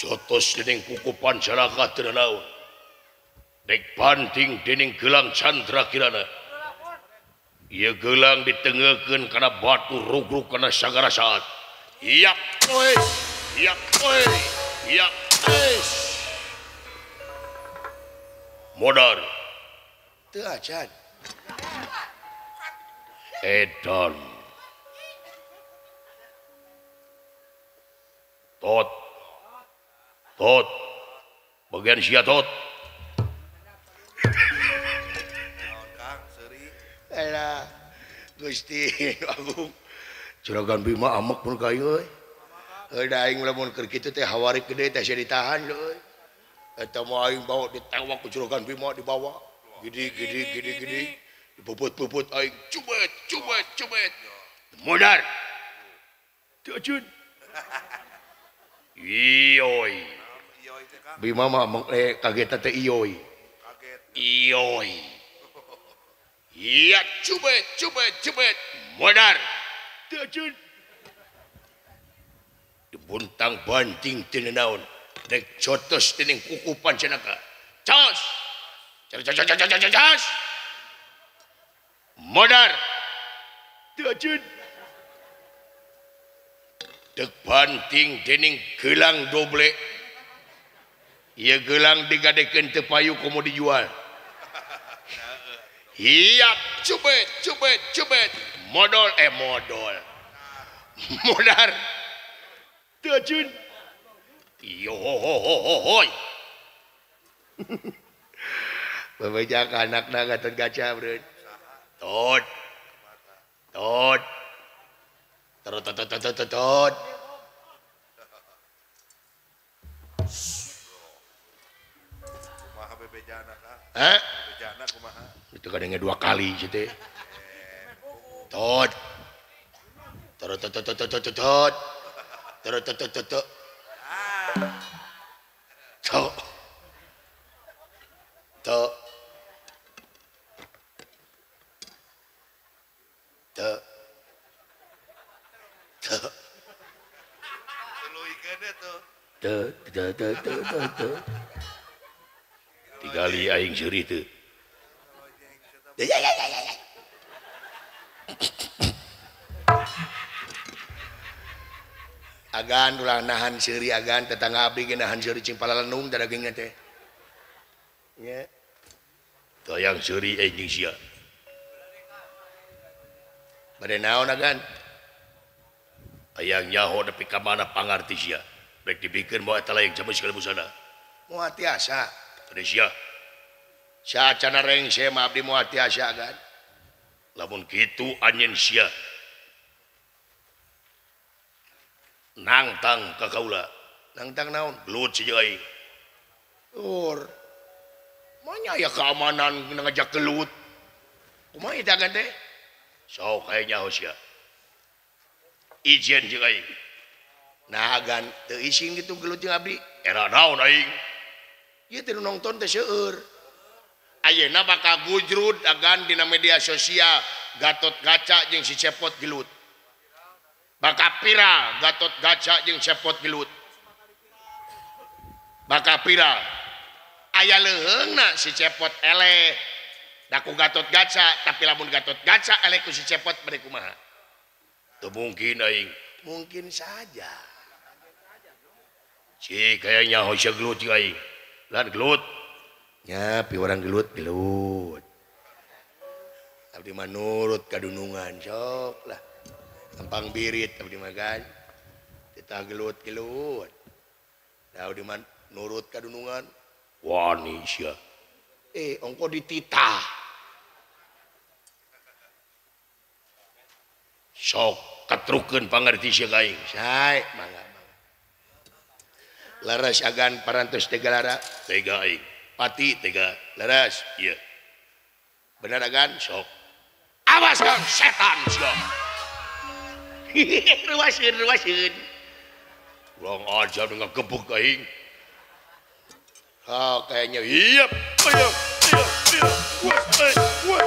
Cotos dening kukupan saraka teu naon. Dek banting dening gelang Candra Kirana. Ieu gelang ditengekeun kana batu rugrug kana sagara saat. Iyak oi. Iyak oi. Iyak oi. Modar. Teu acan. Edan. Tot. Tot. Bagian sia tot. Alah, Gusti Agung. Juragan Bima amek pun ka aing euy. Heuh da aing lamun keur kitu teh hawari gede teh sia ditahan euy. Eta mah aing bawa ditewak ku Juragan Bima dibawa. Gede gede gede gede dibobot-bobot aing cubet cubet cubet modar teu acun. Iyoi Bima mah kaget teh iyoi kaget iyoi iya cubet cubet cubet modar teu acun dibuntang banting teu naon dek cotos dening kukupan cenaka cos. Cas. Modar. Teu acun. Dek banting dening gelang doble. Ieu gelang digadekeun teu payu komo dijual. Hiap cubet cubet cubet. Modol modol. Modar. Teu acun. Yo hoy. Bebeja ka anakna Gatot Kaca beureun. Tot. Tot. Tot tot tot tot tot.
Kumaha bebejana ka?
Hah?
Bebejana kumaha?
Itu kadangnya 2 kali sih teh. Tot. Tot tot tot tot tot tot. Tot tot tot tot. Tot. Tot. Tot. Tot. Tot tot tot tot tot. Tigali aing seuri teu. Ya ya ya ya. Agan ulah nahan seuri agan tetangga abdi ge nahan seuri cing palalenung da dagingna teh. Nya. Toyang seuri aing jeung sia. Bade naon agan? Hayang nyaho nepi ka mana pangarti sia. Rek dipikeun moal eta layang jamus ka busana. Moal tiasa. Teu sia. Saacana rengse mah abdi moal tiasa agan. Lamun kitu anjeun sia nangtang ka kaula. Nangtang naon? Gelut si jeung aing. Ur. Manya aya keamanan ngajak gelut. Kumaha eta agan teh? Sok aya nyaho sia. Izin jeung aing. Nah agan teu ising kitu gelut jeung abdi. Era naon aing? Ieu teh nu nongton teh seueur. Ayeuna bakal gujrud agan dina media sosial Gatot Kaca jeung si Cepot gelut. Bakal viral Gatot Kaca jeung Cepot gelut. Bakal viral. Aya leuheungna si Cepot eleh da ku Gatot Kaca, tapi lamun Gatot Kaca eleh ku si Cepot bade kumaha? Teu mungkin aing. Mungkin saja. Cik aya nyaho sia gelut jeung aing. Lan gelut. Nya pi orang gelut gelut. Abdi mah nurut kadunungan sok lah. Gampang birit abdi mah kan. Kita gelut gelut. Da abdi mah nurut kadunungan. Wani sia. Ongko dititah. Sok katrukeun pangarti sia ka aing. Sae mangga mangga. Laras agan parantos tega lara tega aing. Pati tega laras ieu. Bener agan sok. Awas kang setan sia. Ruaseun ruaseun. Urang aja ngagebug aing. Oh, kayaknya iya, iya, iya, iya, wah, wah.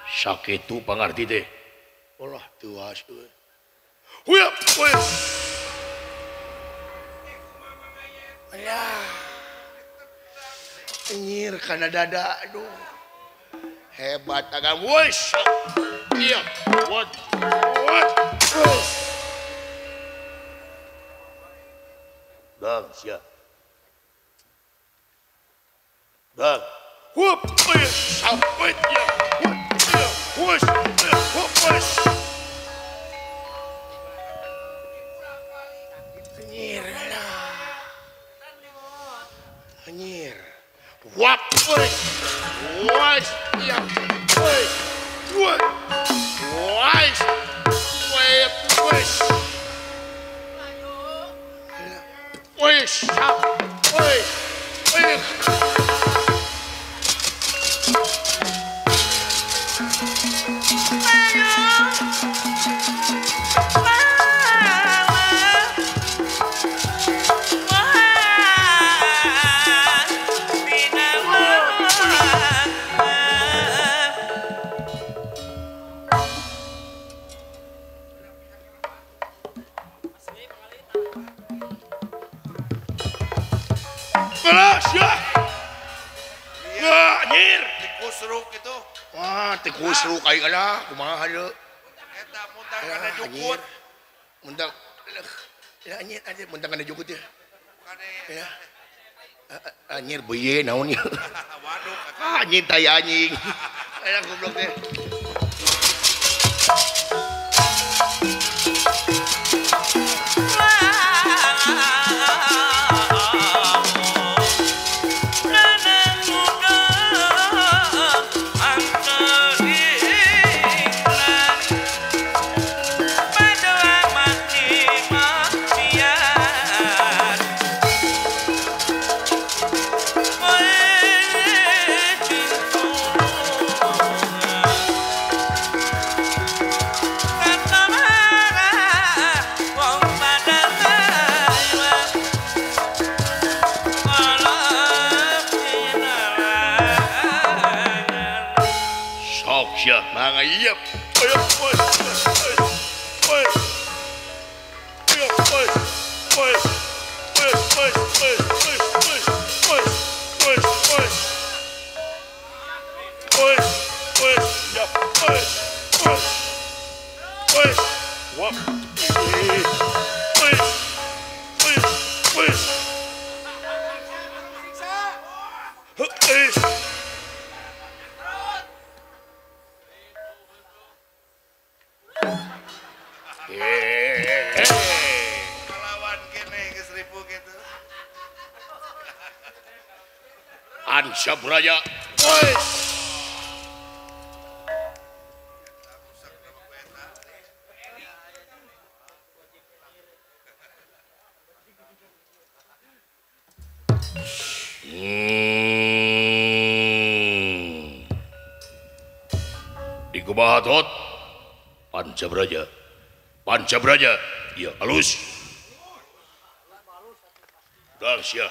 Sakitu pangarti teh. Olah tuas euy. Huyap, wah. Alah. Nyir kana dada aduh. Hebat agam wes. Iya, what? What? Bang, sia. Bang. Hup, sampai ya. Hup, hup, wes. Nyir lah. Nyir. Wap, wes. Wes, ya. Wes. Wes. Wes. Wes. Wes. Wes. Wes. Tikusruk aing lah kumaha deui
eta muntang kana jukut
muntang ya anjir anjir muntang kana jukut ya ya anjir beuye naon ieu
waduh
anjir tai anjing eta goblok teh. sia mangga ieu Ancabraya. Di kumaha tot? Pancabraja. Pancabraja. Ieu halus. Dang sia.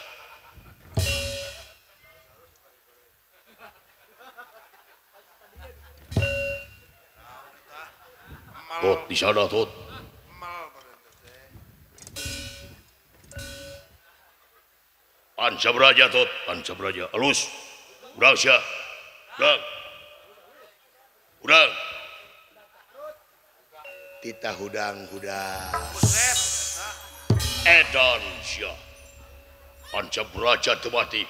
Tot di sana tot. Pancabraja tot, Pancabraja halus. Urang sia. Urang. Urang.
Tita hudang-hudang.
Edan sia. Pancabraja teu mati.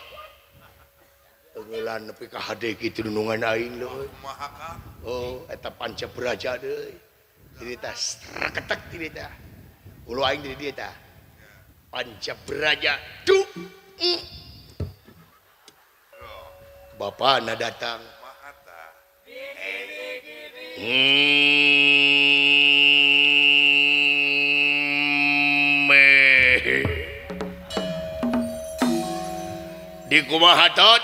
Tenggelan nepi ka hade kitu nunungan aing leuh. Oh, eta Pancabraja deui. Jadi tah reketek di tah. Ulu aing di dieu tah. Pancabraja du. Bapana datang.
Di kumaha tot?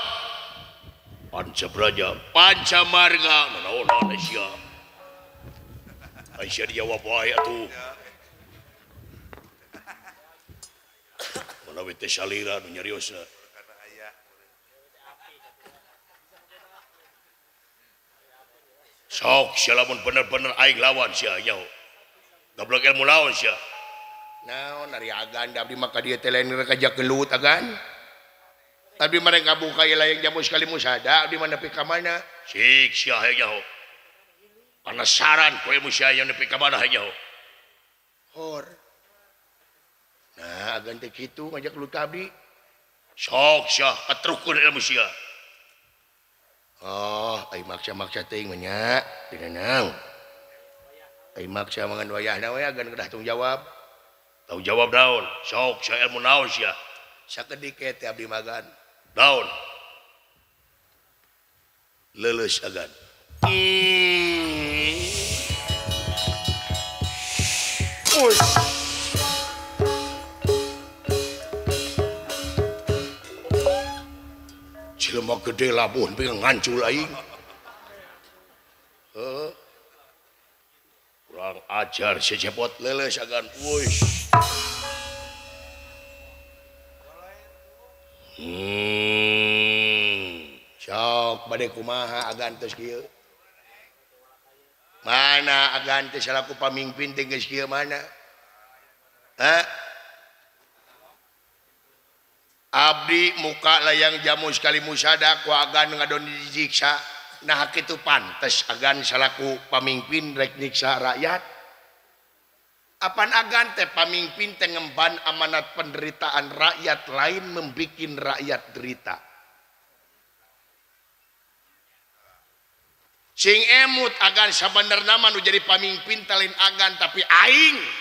Pancabraja, Pancamarga, nanaon sia. Aisyah dijawab wae atuh. Mana we teh salira nu nyariosna. Sok sia lamun bener-bener aing lawan sia nyaho. Goblok ilmu lawan sia.
Naon ari agan da abdi mah ka dieu teh lain rek ajak gelut agan. Abdi mah rek ngabuka ieu layang jamu sekali musada abdi mah nepi ka mana?
Sik sia hayang nyaho. Penasaran kowe sia yang nepi ka mana hayang nyaho.
Hor. Nah, agan teh kitu ngajak gelut ka abdi.
Sok sia katrukeun ilmu sia.
Oh, ai maksa-maksa teuing mah nya, teu naon. Ai maksa mangan wayahna we agan kedah tanggung jawab.
Tanggung jawab naon? Sok sia ilmu naon sia?
Sakedik teh abdi magan.
Naon? Leuleus agan. Jelema gede labuh nepi ngancul aing. Heuh. Kurang ajar si cepot leuleus agan. Weuh.
Sok bade kumaha agan tos kieu? Mana agan teh salaku pamimpin teh geus kieu mana? Hah? Abdi muka layang jamu sekali musada ku agan ngadon disiksa. Nah kitu pantes agan salaku pamimpin rek nyiksa rakyat. Apan agan teh pamimpin teh ngemban amanat penderitaan rakyat lain membikin rakyat derita. Sing emut agan sabenerna mah nu jadi pamimpin teh lain agan tapi aing.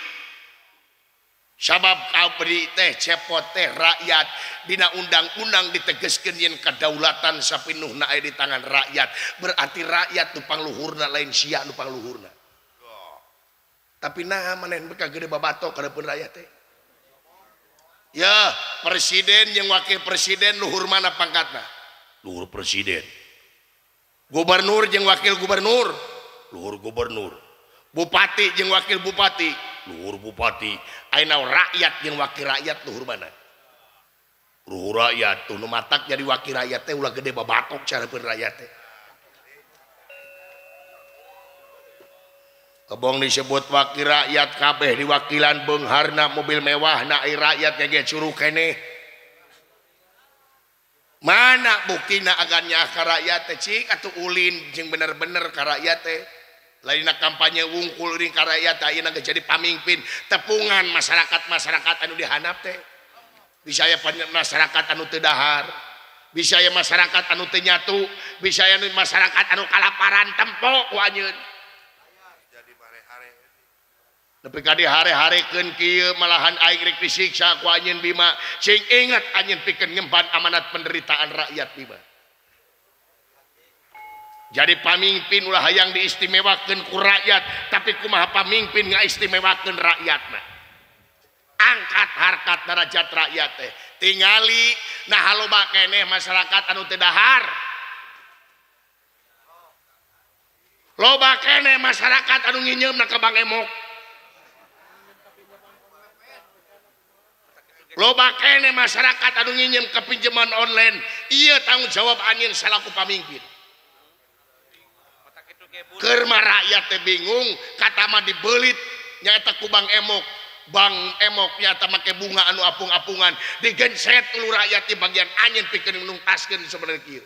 Sabab abdi teh cepot teh rakyat dina undang-undang ditegeskeun yen kedaulatan sapinuhna aya di tangan rakyat. Berarti rakyat nu pangluhurna lain sia nu pangluhurna. Tapi nah maneh beka gede babatok kadeupeun rakyat teh. Ya, presiden jeung wakil presiden luhur mana pangkatna?
Luhur presiden.
Gubernur jeung wakil gubernur,
luhur gubernur.
Bupati jeung wakil bupati,
luhur bupati.
Ayeuna rakyat jeung wakil rakyat luhur mana?
Luhur rakyat.
Tuh nu matak jadi wakil rakyat teh ulah gede babatok careupeun rakyat teh.
Kebong disebut wakil rakyat kabeh diwakilan beungharna mobil mewah na ai rakyat ge curug keneh. Mana buktina agan nyaah ka rakyat teh cik atuh ulin jeung bener-bener ka rakyat teh. Lainna kampanye wungkul ring ka rakyat ayeuna geus jadi pamimpin tepungan masyarakat-masyarakat anu dihandap teh. Bisa aya masyarakat anu teu dahar, bisa aya masyarakat anu teu nyatu, bisa aya masyarakat anu kalaparan tempo ku anjeun. Nepi ka dihare-harekeun kieu malahan aing rek disiksa ku anjeun Bima. Sing inget anjeun pikeun ngemban amanat penderitaan rakyat Bima. Jadi pamimpin ulah hayang diistimewakeun ku rakyat, tapi kumaha pamimpin ngaistimewakeun rakyatna. Angkat harkat derajat rakyat teh. Tingali nah loba keneh masyarakat anu teu dahar. Loba keneh masyarakat anu nginyeumna ka Bang Emok. Loba keneh masyarakat anu nginyeum ka pinjaman online. Ieu tanggung jawab anjeun salaku pamimpin. Keur mah rakyat teh bingung, kata mah dibeulit nyaeta ku Bang Emok. Bang Emok nyata make bunga anu apung-apungan digenset ulu rakyat di bagian anjeun pikeun nungtaskeun sebenarnya kieu.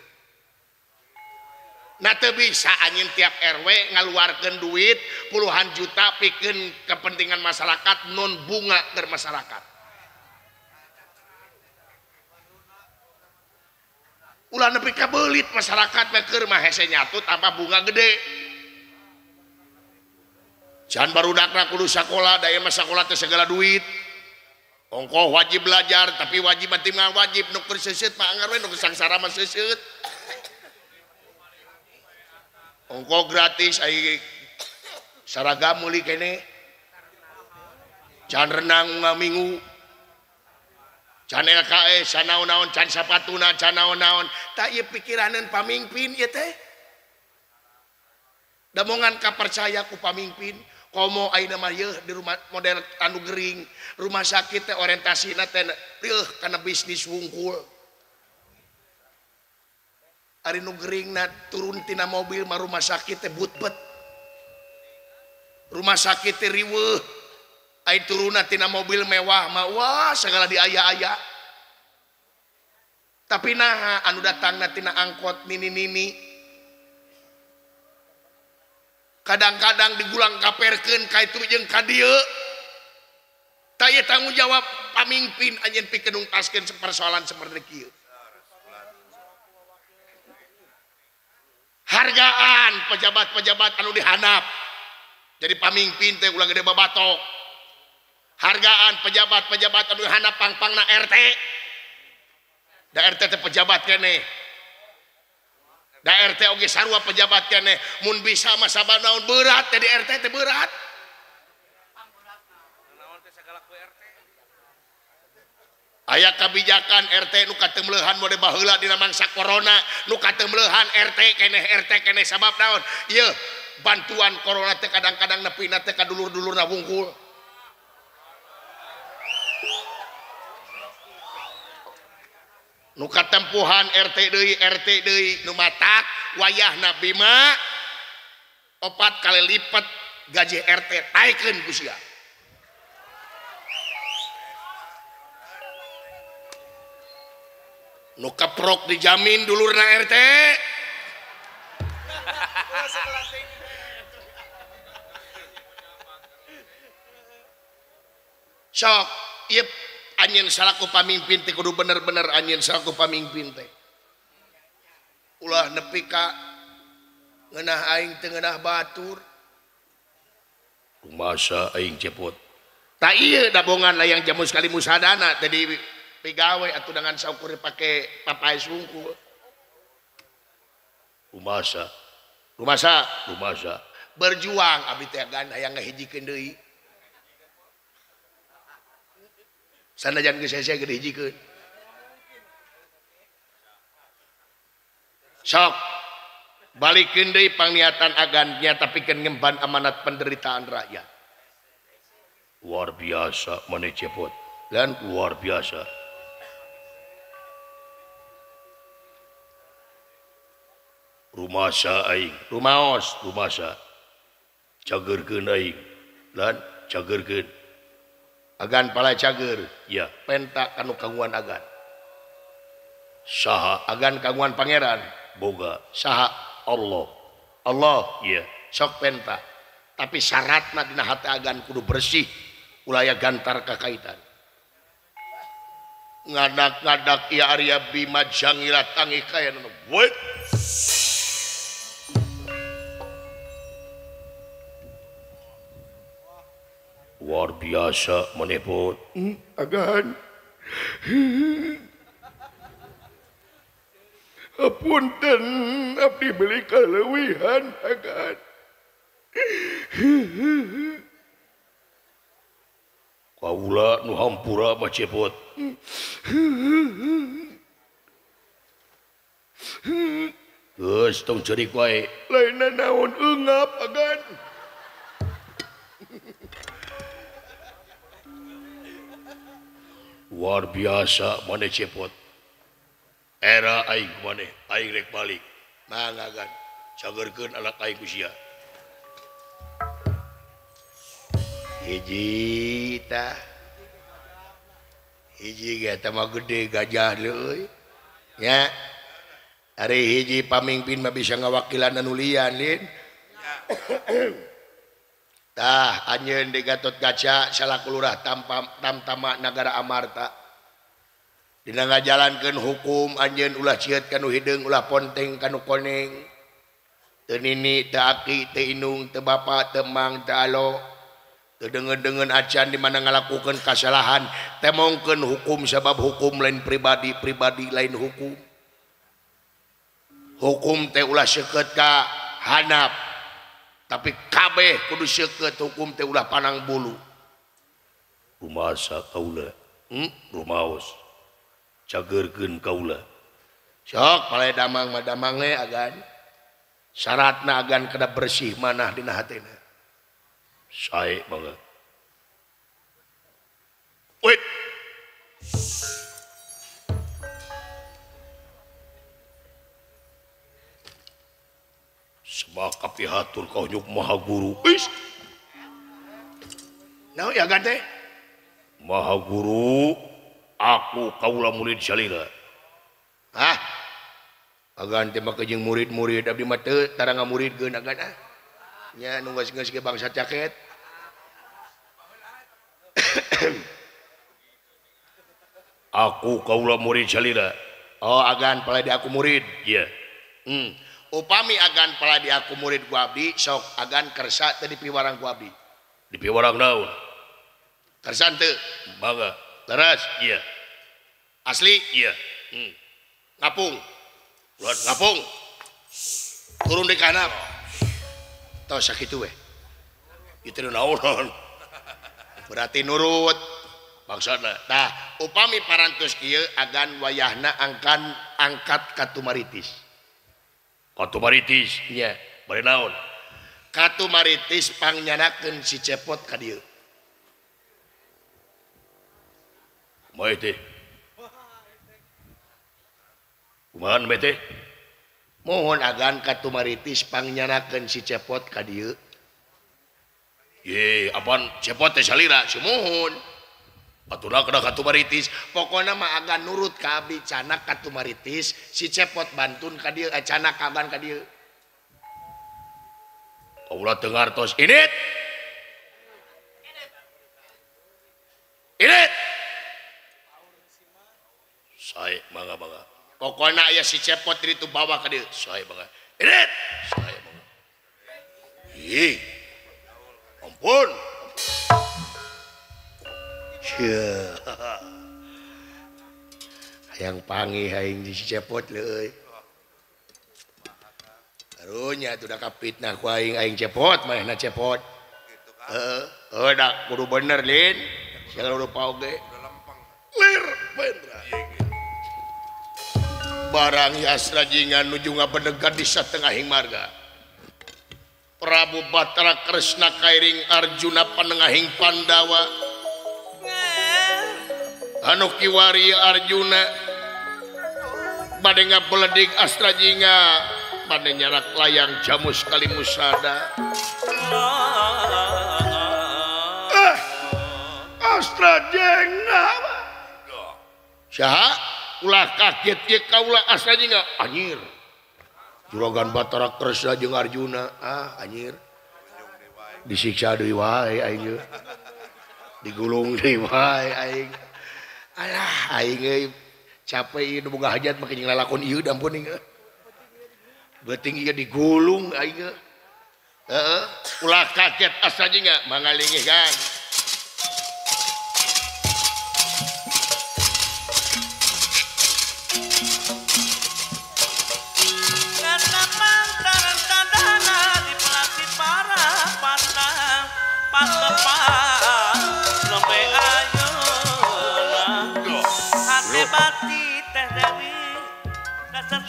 Nah teu bisa anjeun tiap RW ngaluarkeun duit puluhan juta pikeun kepentingan masyarakat non bunga keur masyarakat. Ulah nepi ka beulit masyarakat mah keur mah hese nyatu tanpa bunga gede. Jangan barudakna kudu sakola, da ieu mah sakola teh segala duit. Ongkoh wajib belajar, tapi wajib mah teu wajib nu keur seuseut mah anggar we nu sangsara mah seuseut. Ongkoh gratis ai saragam meuli keneh. Can renang ngaminggu. Can LKS, can naon-naon, can sapatuna, can naon-naon. Tak ieu pikiraneun pamimpin ieu teh. Damongan kapercaya ku pamimpin. Komo ayeuna mah yeuh di rumah model anu gering, rumah sakit teh orientasina teh yeuh kana bisnis wungkul. Ari nu geringna turun tina mobil mah rumah sakit teh butbet. Rumah sakit teh riweuh. Ari turunna tina mobil mewah mah wah segala diaya-aya. Tapi naha anu datangna tina angkot nini-nini. Kadang-kadang digulang kaperkeun ka itu jeung ka dieu. Tah ieu tanggung jawab pamimpin anjeun pikeun nungtaskeun persoalan seperti kieu. Hargaan pejabat-pejabat anu dihandap. Jadi pamimpin teh ulah gede babatok. Hargaan pejabat-pejabat anu dihandap pang-pangna RT. Da RT teh pejabat keneh. Da RT oge sarua pejabat keneh. Mun bisa mah sabab naon berat teh di RT teh berat. Aya kebijakan RT nu katemleuhan mode baheula dina mangsa corona nu katemleuhan RT keneh sabab naon? Ieu bantuan corona teh kadang-kadang nepina teh ka dulur-dulurna wungkul. Nu katempuhan RT deui nu matak wayahna Bima 4 kali lipat gaji RT taikeun ku sia. Nu keprok dijamin dulurna RT. Sok ieu anjeun salaku pamimpin teh kudu bener-bener anjeun salaku pamimpin teh. Ulah nepi ka ngeunah aing teu ngeunah batur. Kumaha aing cepot. Ta ieu dabongan layang jamu sekali musadana teh di pigawe atuh dengan saukur pake papaes wungkul. Rumasa. Berjuang abdi teh gan hayang ngahijikeun deui. Sanajan geus hese geus dihijikeun. Sok balikeun deui pangniatan agan nyata pikeun ngemban amanat penderitaan rakyat. Luar biasa maneh cepot dan luar biasa. Rumasa aing, rumaos, rumasa. Cageurkeun aing lan cageurkeun agan pala cager ya penta kanu kagungan agan saha agan kagungan pangeran boga saha Allah Allah iya sok penta tapi syaratna dina hati agan kudu bersih ulah aya gantar kakaitan ngadak-ngadak ieu Arya Bima jangila tangi kaya nu wet luar biasa menepot
agan apunten abdi beli kaleuwihan agan
kaula nu hampura mah cepot geus tong ceurik wae
lainna naon eungap agan
luar biasa maneh cepot era aing maneh aing rek balik mangga agan cageurkeun anak aing ku sia
hiji tah hiji ge teh mah gede gajah leuy nya ari hiji pamingpin mah bisa ngawakilan anu lian lin tah anjeun di Gatot Kaca salaku lurah tamtama nagara Amarta dina ngajalankeun hukum anjeun ulah cieut kanu hideung ulah ponteng kanu koneng teu nini teu aki teu indung teu bapa teu mang teu alo teu deungeun-deungeun acan di mana ngalakukeun kasalahan temongkeun hukum sabab hukum lain pribadi pribadi lain hukum hukum teh ulah seukeut ka handap tapi kabeh kudu seukeut hukum teh ulah panang bulu
rumasa kaula rumaos cageurkeun kaula
sok palai damang mah damang we agan syaratna agan kada bersih manah dina hatena
sae mangga wait sebab kapihatur kau nyuk maha guru is
naon ya agan teh
maha guru aku kaula murid salira
hah agan teh mah jeung murid-murid abdi mah teu tara ngamuridkeun agan ah nya nu geus-geus ge bangsa caket
aku kaula murid salira
oh agan paladi aku murid
iya
upami agan paladi aku murid ku abdi sok agan kersa teu dipiwarang ku abdi
dipiwarang naon
kersa teu
mangga
leres
iya
asli
iya
ngapung ngapung turun di kanap tau sakitu we
itu naon
berarti nurut
maksudna
tah upami parantos kieu agan wayahna angkan angkat katumaritis
katumaritis
nya
bari naon
katumaritis pangnyandakeun si cepot ka dieu
kumaha teh kumaha teh
mohon agan katumaritis pangnyandakeun si cepot ka dieu
ye apaan cepot teh salira
sumuhun
aturna kana katumaritis
pokona mah agan nurut ka abdi canak katumaritis si cepot bantun ka dieu canak agan ka dieu
kaula teu ngartos init init sae mangga mangga
pokona aya si cepot itu bawa ka dieu
sae mangga init sae mangga ih ampun
hayang panggih aing di si cepot leuy karunya atuh da kapitnah ku aing aing cepot manehna cepot heeh da kudu bener lin sia rupa oge
lir bendra
barang yasra jingan nuju ngabedegan di satengahing marga Prabu Batara Kresna kairing Arjuna panengahing Pandawa anu kiwari Arjuna bade ngabeledig Astra Jingga bade nyarak layang jamus kalimusada.
Astra Jingga saha ulah kaget ye kaula Astra Jingga anjir Juragan Batara Kresna jeung Arjuna ah anjir disiksa deui wae aing digulung deui wae aing alah aing euy capek ieu nu boga hajat make jeung lalakon ieu dampun ieu beuting ieu digulung aing heeh ulah kaget Astra Jingga mangalingih kan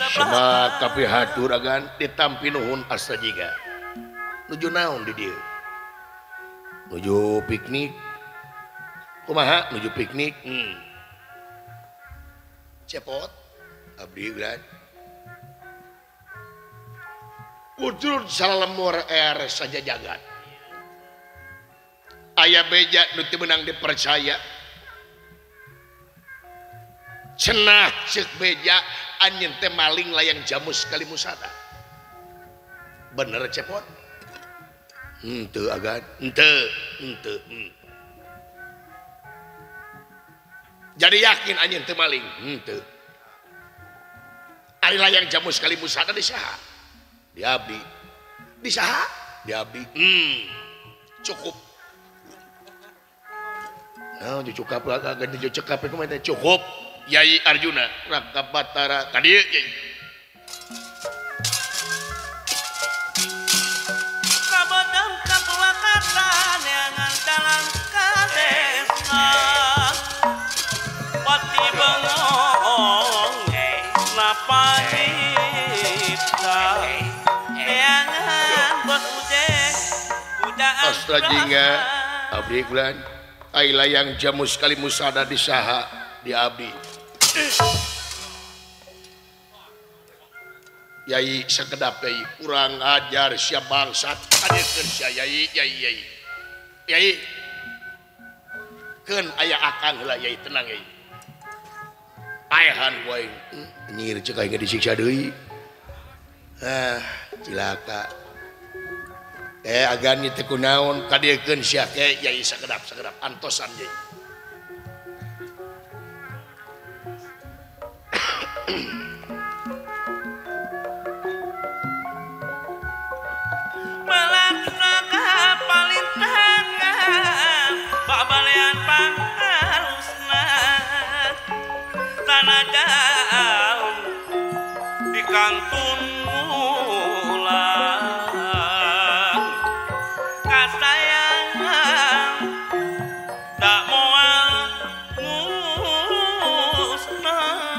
Semak tapi hatur agan ditampi nuhun Astra Jingga. Nuju naon di dieu? Nuju piknik. Kumaha nuju piknik? Cepot abdi ulan. Ujur salamor er saja jagat. Aya beja nu teu meunang dipercaya. Cenah ceuk beja anjeun teh maling layang jamus kalimusada. Bener cepot? Henteu agan, henteu, henteu. Jadi yakin anjeun teu maling? Henteu. Ari layang jamus kalimusada di saha? Di abdi. Di saha? Di abdi. Cukup. Nah, cukup agan cekap kumaha teh cukup. Yai Arjuna Raka Batara ka dieu Yai.
Kabodong kapuakatan neangan dalam kadesna pati bengong napa cipta neangan bos uje pujaan
Astra Jingga abdi kulan ai layang jamus kalimusada di saha di abdi. Yai sakedap yai kurang ajar sia bangsat hadirkeun sia yai yai yai yai keun aya akang heula yai tenang yai paehan ku aing nyir ceuk aing disiksa deui ah cilaka agan teh kunaon kadiekeun sia ke yai sakedap sakedap antosan yai
Melaksana palintangan babalean panghalusna tanah jauh di kantun mulang kasayangan tak moal musnah.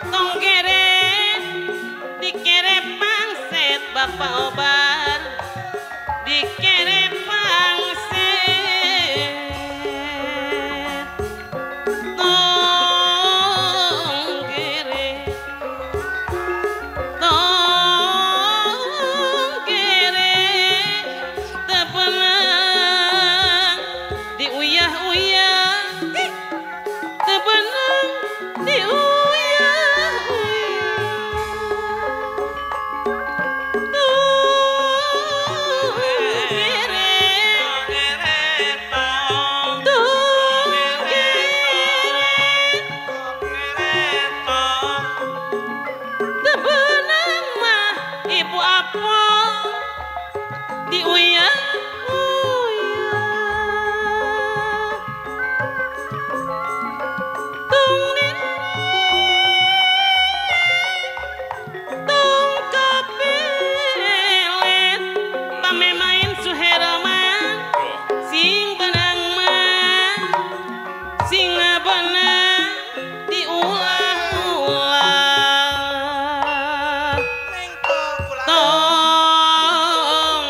Tong kere dikere pangset bapak obar dikere pangset tong kere tebenang diuyah-uyah tebenang diuyah-uyah tong kere tebenang mah ibu apa diuyah-uyah tung tung kapelet pame main suherman sing benang mah sing benang diulah-ulah tong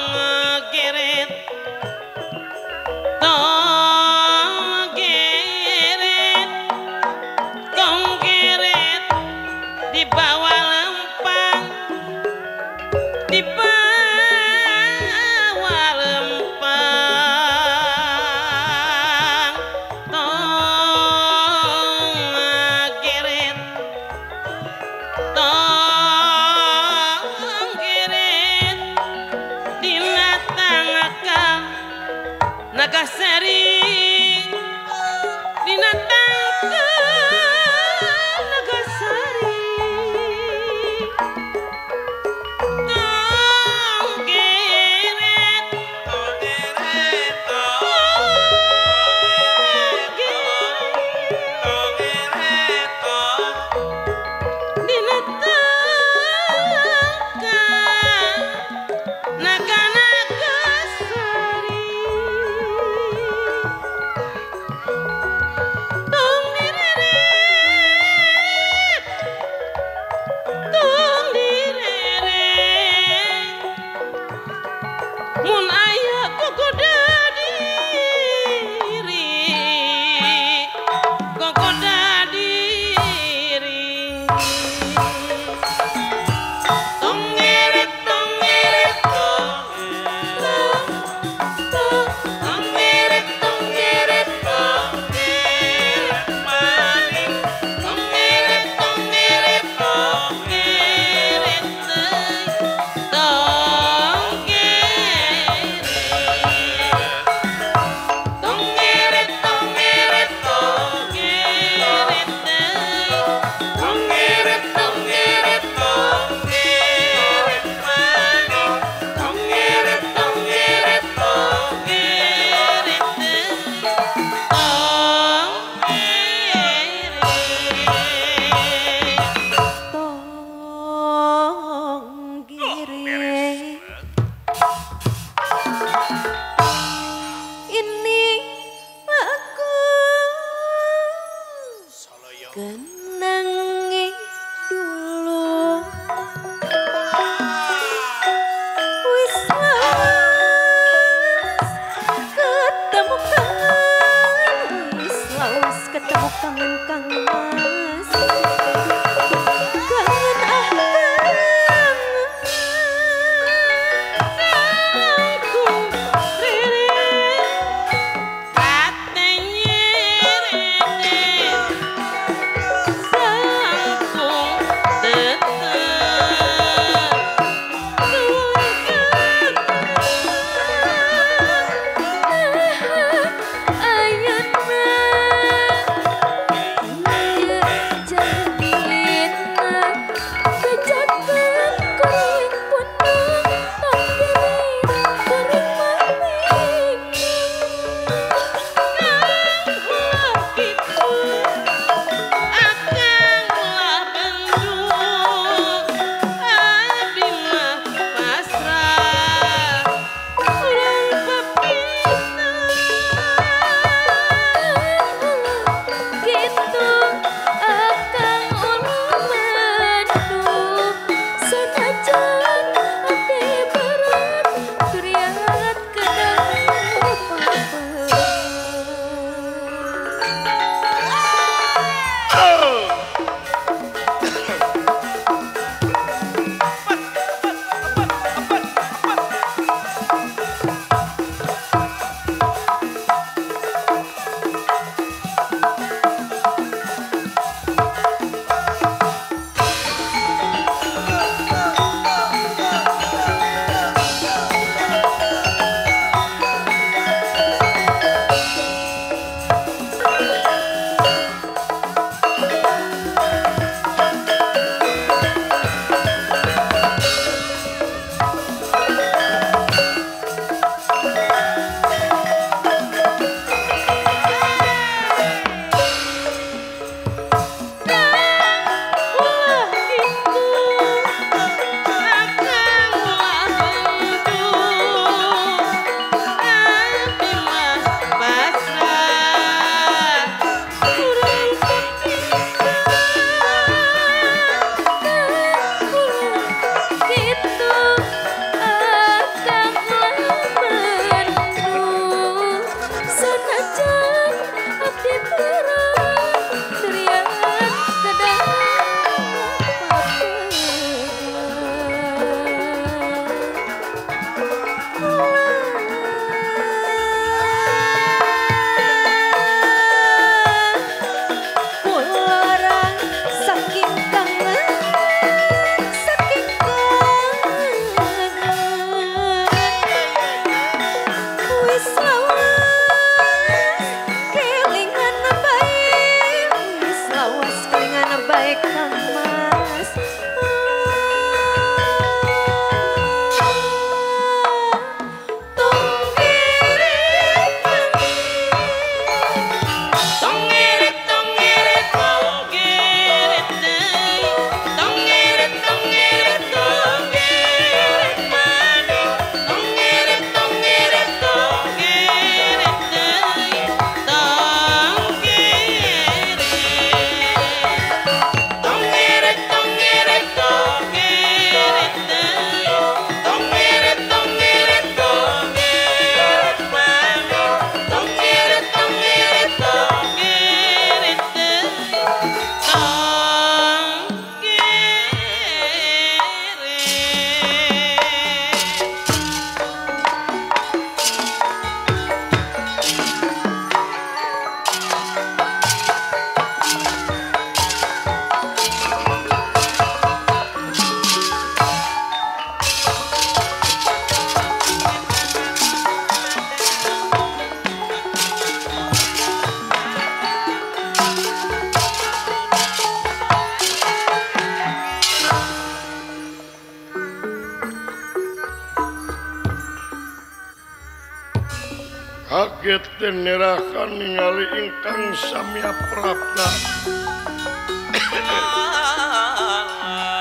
Kaget nerakan ningali ingkang samya prapta.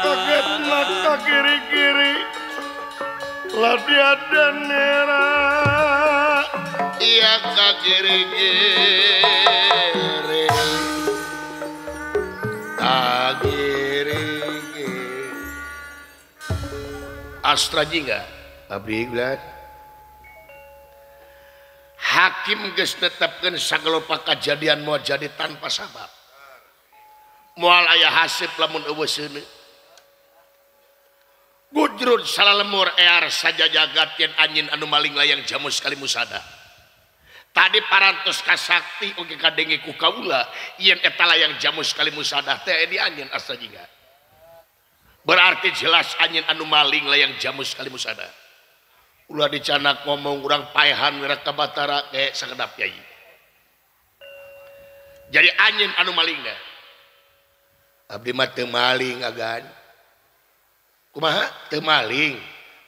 Kaget ka kiri-kiri ladiada nera.
Iya ka kiri-kiri ka kiri-kiri. Astra jingga abdi geus hakim geus tetepkeun sagala kajadian moal jadi tanpa sabab. Moal aya hasib lamun eueuh seuneu. Gujrud salalemur ear sajajagat yen anjeun anu maling layang jamus kalimusada. Tadi parantos kasakti oge kadenge ku kaula yen eta layang jamus kalimusada teh di anjeun Astra Jingga. Berarti jelas anjeun anu maling layang jamus kalimusada. Ulah dicanak ngomong urang paehan Raka Batara ge sakedap yai. Jadi anjeun anu malingna. Abdi mah teu maling agan. Kumaha teu maling?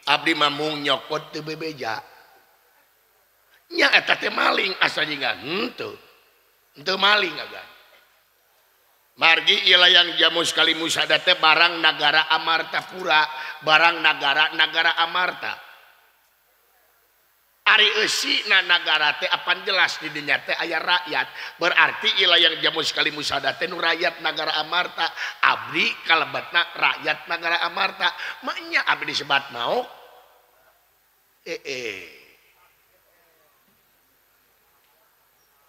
Abdi mah mung nyokot teu bebeja. Nya eta teh maling Astra Jingga. Henteu. Henteu maling agan. Margi ieu layang jamus kalimusada teh barang nagara Amartapura, barang nagara Amarta. Ari eusina nagara teh apan jelas di dinya teh aya rakyat. Berarti ieu layang jamus kalimusada teh nu rakyat nagara Amarta. Abdi kalebetna rakyat nagara Amarta. Maknya abdi disebat maok.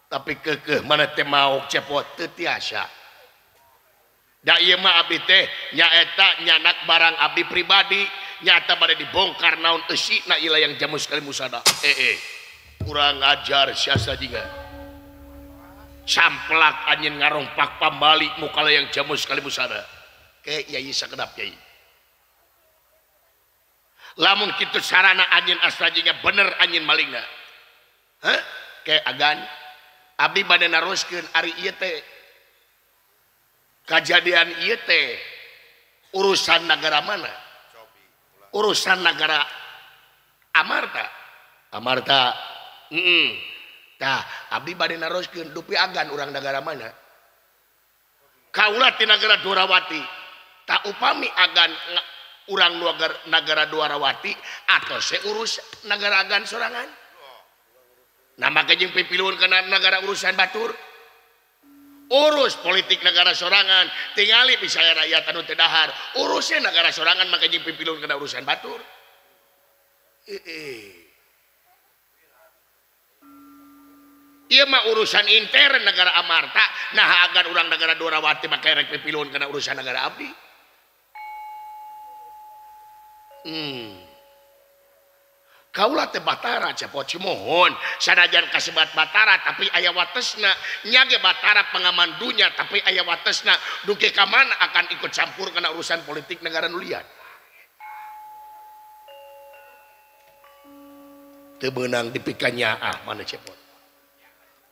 Tapi keukeuh mana teh maok cepot teu tiasa. Da ieu mah abdi teh nyaeta nyanak barang abdi pribadi. Nyata pada dibongkar naon eusina ieu layang jamus kalimusada. Kurang ajar si Astra Jingga. Samplak anjeun ngarompak pambali muka layang jamus kalimusada. Ke yai sakedap yai. Lamun kitu sarana anjeun Astra Jingga bener anjeun malingna. Hah? Ke agan abdi bade naroskeun ari ieu teh. Kajadian ieu teh urusan nagara mana? Urusan nagara Amarta. Amarta. Tah, abdi bade naroskeun dupi agan urang nagara mana? Kaula ti nagara Dwarawati. Tah upami agan urang nagara Dwarawati atau seurus nagara agan sorangan? Nah make jeung pipiluhun kana nagara urusan batur. Urus politik negara sorangan, tingali bisa rakyat anu teu dahar. Urusnya negara sorangan maka jeung pipiluhun kana urusan batur. Ieu mah urusan intern negara Amarta, nah agan urang negara Dwarawati maka rek pipiluhun kana urusan negara abdi. Kaula teh Batara cepot cimohon sanajan kasebat Batara tapi aya watesna nya ge Batara pengaman dunya tapi aya watesna dugi ka mana akan ikut campur kana urusan politik negara nu lian. Teu beunang dipikanyaah mana cepot.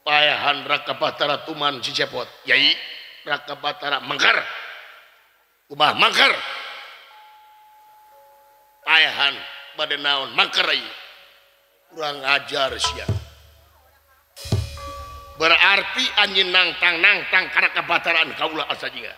Paehan Raka Batara tuman si cepot. Yai Raka Batara mangkar. Kumaha mangkar? Paehan bade naon mangkar ieu. Kurang ajar sia. Berarti anjeun nangtang-nangtang kana kabataraan kaula Astra Jingga.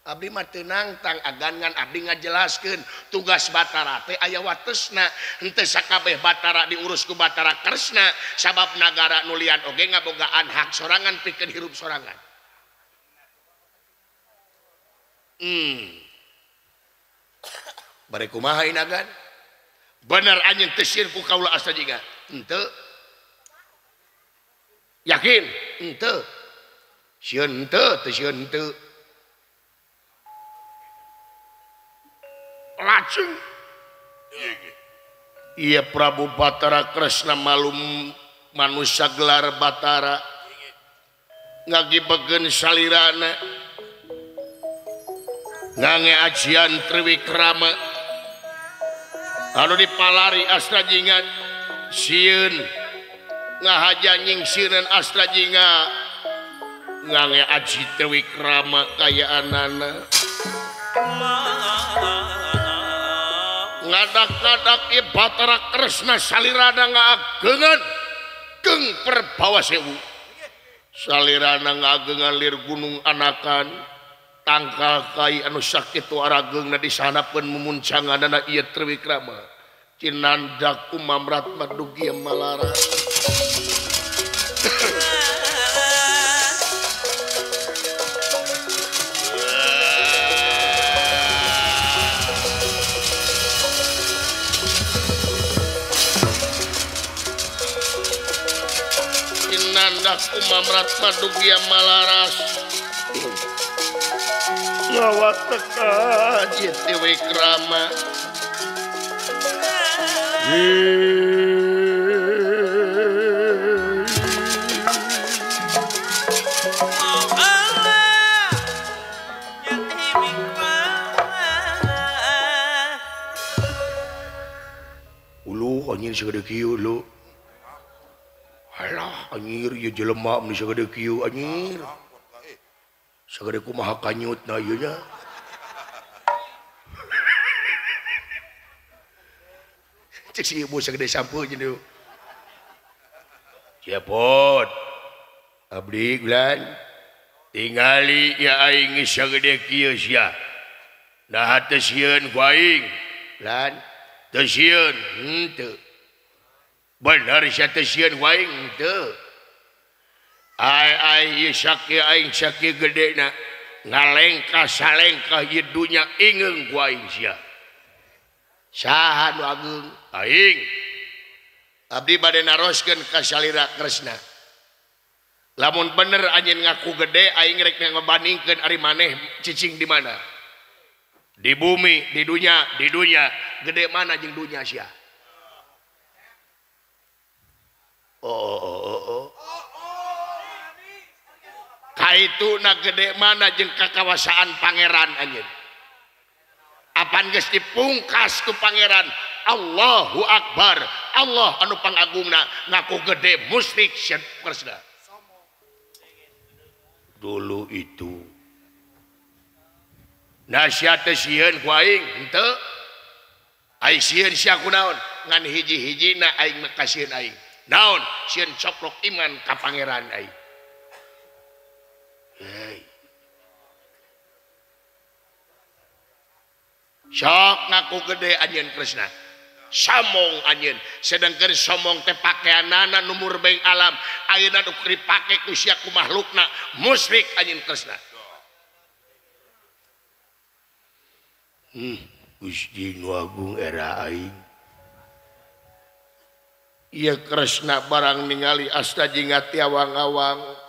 Abdi mah teu nangtang agan ngan abdi ngajelaskeun tugas Batara teh aya watesna. Henteu sakabeh Batara diurus ku Batara Kresna sabab nagara nu lian oge ngabogaan hak sorangan pikeun hirup sorangan. Bade kumaha inagan? Bener anjeun teu sieun ku kaula Astra Jingga? Henteu. Yakin? Henteu. Sieun henteu, teu sieun henteu. Lajeng. Iya Prabu Batara Kresna malum manusia gelar Batara ngagibegeun salirana ngange ajian Triwikrama anu dipalari Astra Jingga sieun ngahaja nyingsieunan Astra Jingga ngange aji Triwikrama kayaanana ngadak-ngadak ieu Batara Kresna salirana ngaageungan Geng Perbawa Sewu salirana ngagengan lir gunung anakan tangkal kai anu sakitu arageungna disanapeun mumuncanganana ieu Triwikrama cinandak kumamrat madugi malara. Umamrat madugia malaras ngawa teka Triwikrama ulu anjir sagede kieu lu. Alah anjir ieu jelema mun sagede kieu anjir. Sagede kumaha kanyutna ieu nya. Cek si ibu sagede sampeun jeung Cepot. Abdi gulan tingali ya aing geus sagede kieu sia. Nah teu sieun ku aing. Lan teu sieun henteu. Bener sia teu sieun ku aing henteu. Ai ai ieu sakieu aing sakieu gedena ngalengkah salengkah ieu dunya ingeung ku aing sia. Saha nu ageung? Aing. Abdi bade naroskeun ka salira Kresna. Lamun bener anjeun ngaku gede aing rek ngabandingkeun ari maneh cicing di mana? Di bumi, di dunya, di dunya. Gede mana jeung dunya sia? Oh, oh, oh, oh. Kaituna gede mana jeung kakawasaan pangeran anjeun. Apan geus dipungkas ku pangeran Allahu Akbar. Allah anu pangagungna ngaku gede musyrik sia Kresna. Dulu itu. Nah sia teh sieun ku aing henteu. Ai sieun sia kunaon? Ngan hiji-hijina aing mah kasieun aing. Naon sieun coplok iman ka pangeran aing. Hei. Sok ngaku gede anjeun Kresna. Somong anjeun, sedangkeun somong teh pakeanana nu murbeng alam, ayeuna nu dipake ku sia ku makhlukna musyrik anjeun Kresna. Gusti nu agung era aing. Ieu Kresna barang ningali asta jinga tiawang-awang.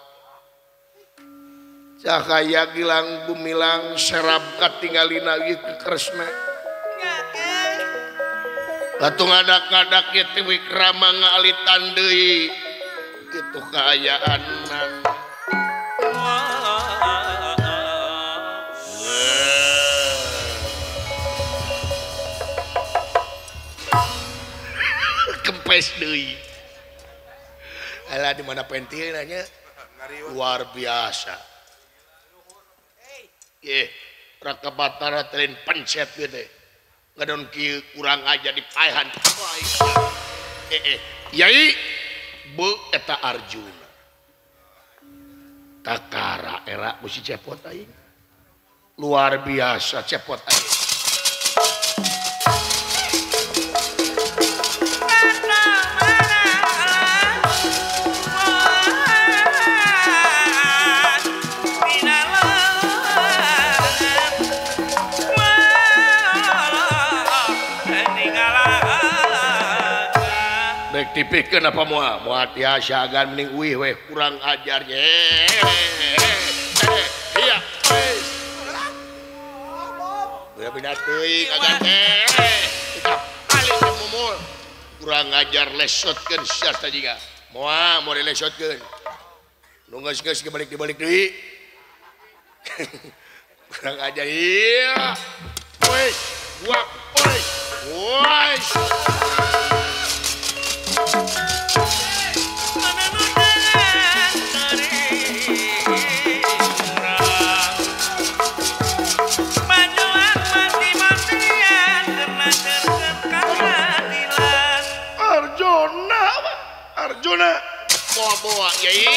Cahaya gilang gumilang serap katingalina ieu ke Kresna. Batu ngadak-ngadak ieu Triwikrama ngaalitan deui kitu kaayaanna. Kempes deui. Alah di mana pentilna nya? Luar biasa. Ye, Raka Batara teh pencet ieu teh. Ngadon kieu kurang aja dipaehan. Yai beu eta Arjuna. Takara era ku si cepot aing. Luar biasa cepot aing. Dipikeun apa moal? Moal tiasa agan mending uih weh kurang ajar. Iya. Beuh beda teuing agan kita balik ke mumul. Kurang ajar lesotkeun sia jiga. Moal moal dilesotkeun. Nu geus-geus dibalik dibalik deui. Kurang ajar. Iya. Wes, gua wes. Wes. Arjuna, Arjuna. Boa-boa Yai.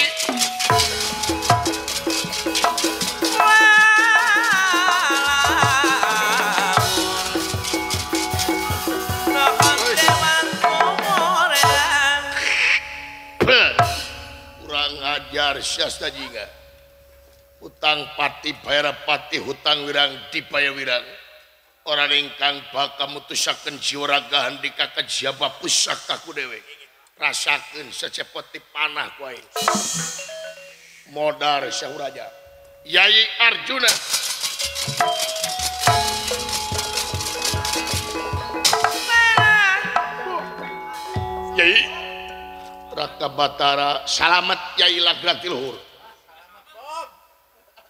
Kurang ajar Syasta Jingga. Hutang pati bayar pati hutang wirang dibaya wirang. Orang ingkang bakal mutusaken jiwa raga handika kejaba pusaka ku dewe. Rasakeun secepot panah ku aing. Modar Syahuraja. Yai Arjuna. Yai Raka Batara salamet Yai lagrak ti luhur.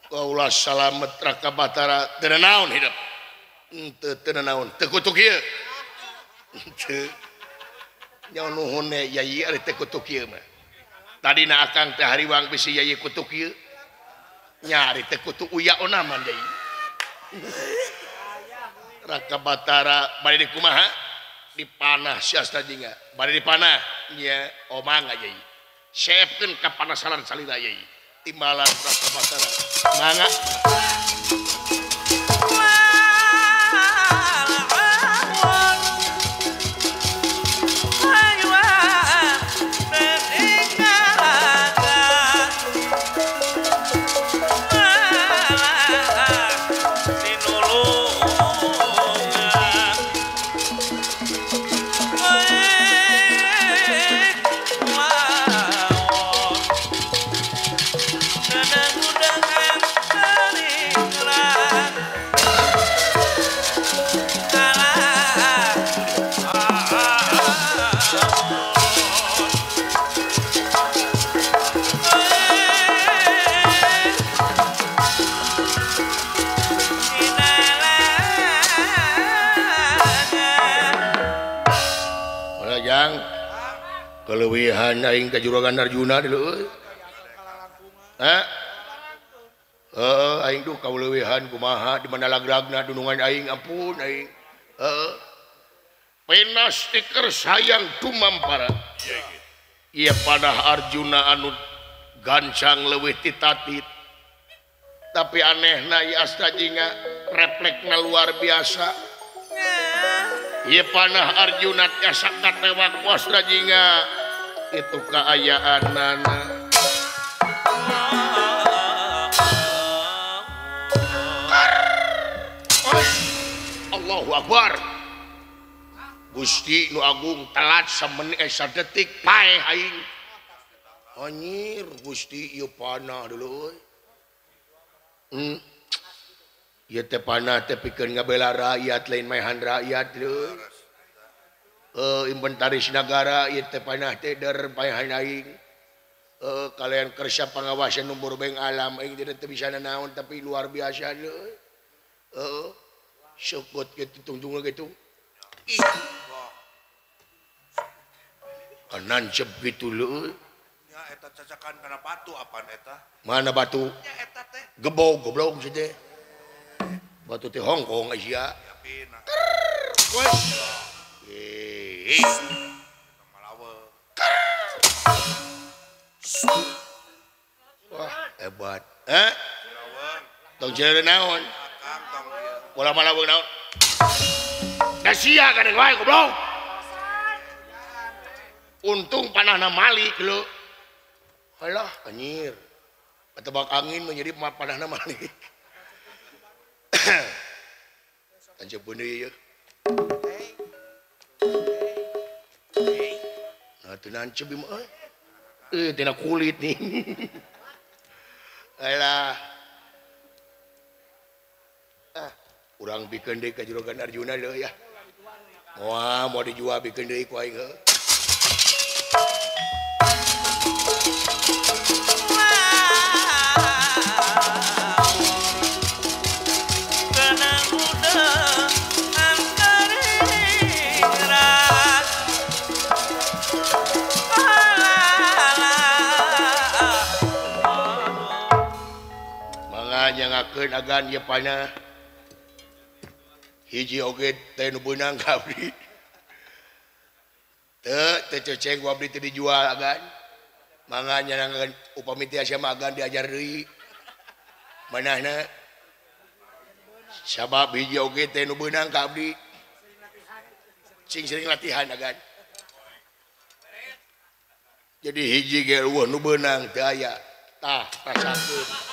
Kaulah salamet Raka Batara teu naon hidup. Henteu teu naon teu kutuk ieu. Henteu. Nya nuhun Yai ari teu kutuk ieu mah. Tadina akang teh hariwang bisi Yai kutuk ieu. Nya ari teu kutuk uyaona mah Yai. Raka Batara bade dikumaha? Dipanah Syasta Jingga. Bade dipanah nya omang Yai. Seepkeun ka panasaran salira Yai. Timbalan Raka Batara. Mangga. Kelewihan aing ka Juragan Arjuna dulu euy. Ha? Heeh, aing duh kaleuwihan kumaha di mana lagragna dunungan aing ampun aing. Heeh. Penas stiker sayang tumampara. Ieu panah Arjuna anu gancang leuwih ti tatit. Tapi anehna ieu Asta Jingga refleksna luar biasa. Ieu panah Arjuna tiasa katewak ku Asta Jingga. Itu kaayaan nana. Allahu Akbar. Gusti nu agung telat samenit sadetik paeh aing. Anjir Gusti ieu panah dulu euy. Ieu teh panah teh pikeun ngabela rakyat lain maehan rakyat leuy. Inventaris nagara ieu teh panah teh der paehan aing. Kalian kersa pengawasan numbur beng alam aing teu bisa nanaon tapi luar biasa leuy. Syukut kitu tungtung kitu. Ih. Kanancep kitu leuy.
Nya eta cacakan kana batu apaan eta?
Mana batu?
Nya eta teh.
Gebog goblok si teh. Batu teh Hongkong Asia. Wah, hebat. Eh? Tong ceure naon? Bola malaweng naon? Da sia kadang wae goblok. Untung panahna malik lho. Halah anjir. Ketebak angin menjadi panahna malik. Tancep beuneu ieu. Nah, teu nancep ieu mah euy. Tina kulit nih. Alah. Ah, urang bikeun deui ka Juragan Arjuna leuh ya. Wah, mau dijual bikeun deui ku aing heuh. Nyangakeun agan ieu panah hiji oge teh nu beunang ka abdi teu teu ceceng ku abdi teu dijual agan
Mangga nyanangan upami tiasa magan diajar deui. Manahna sabab hiji oge teh nu beunang ka abdi. Sing sering latihan agan. Jadi hiji ge eueuh nu beunang teu aya. Tah rasakeun.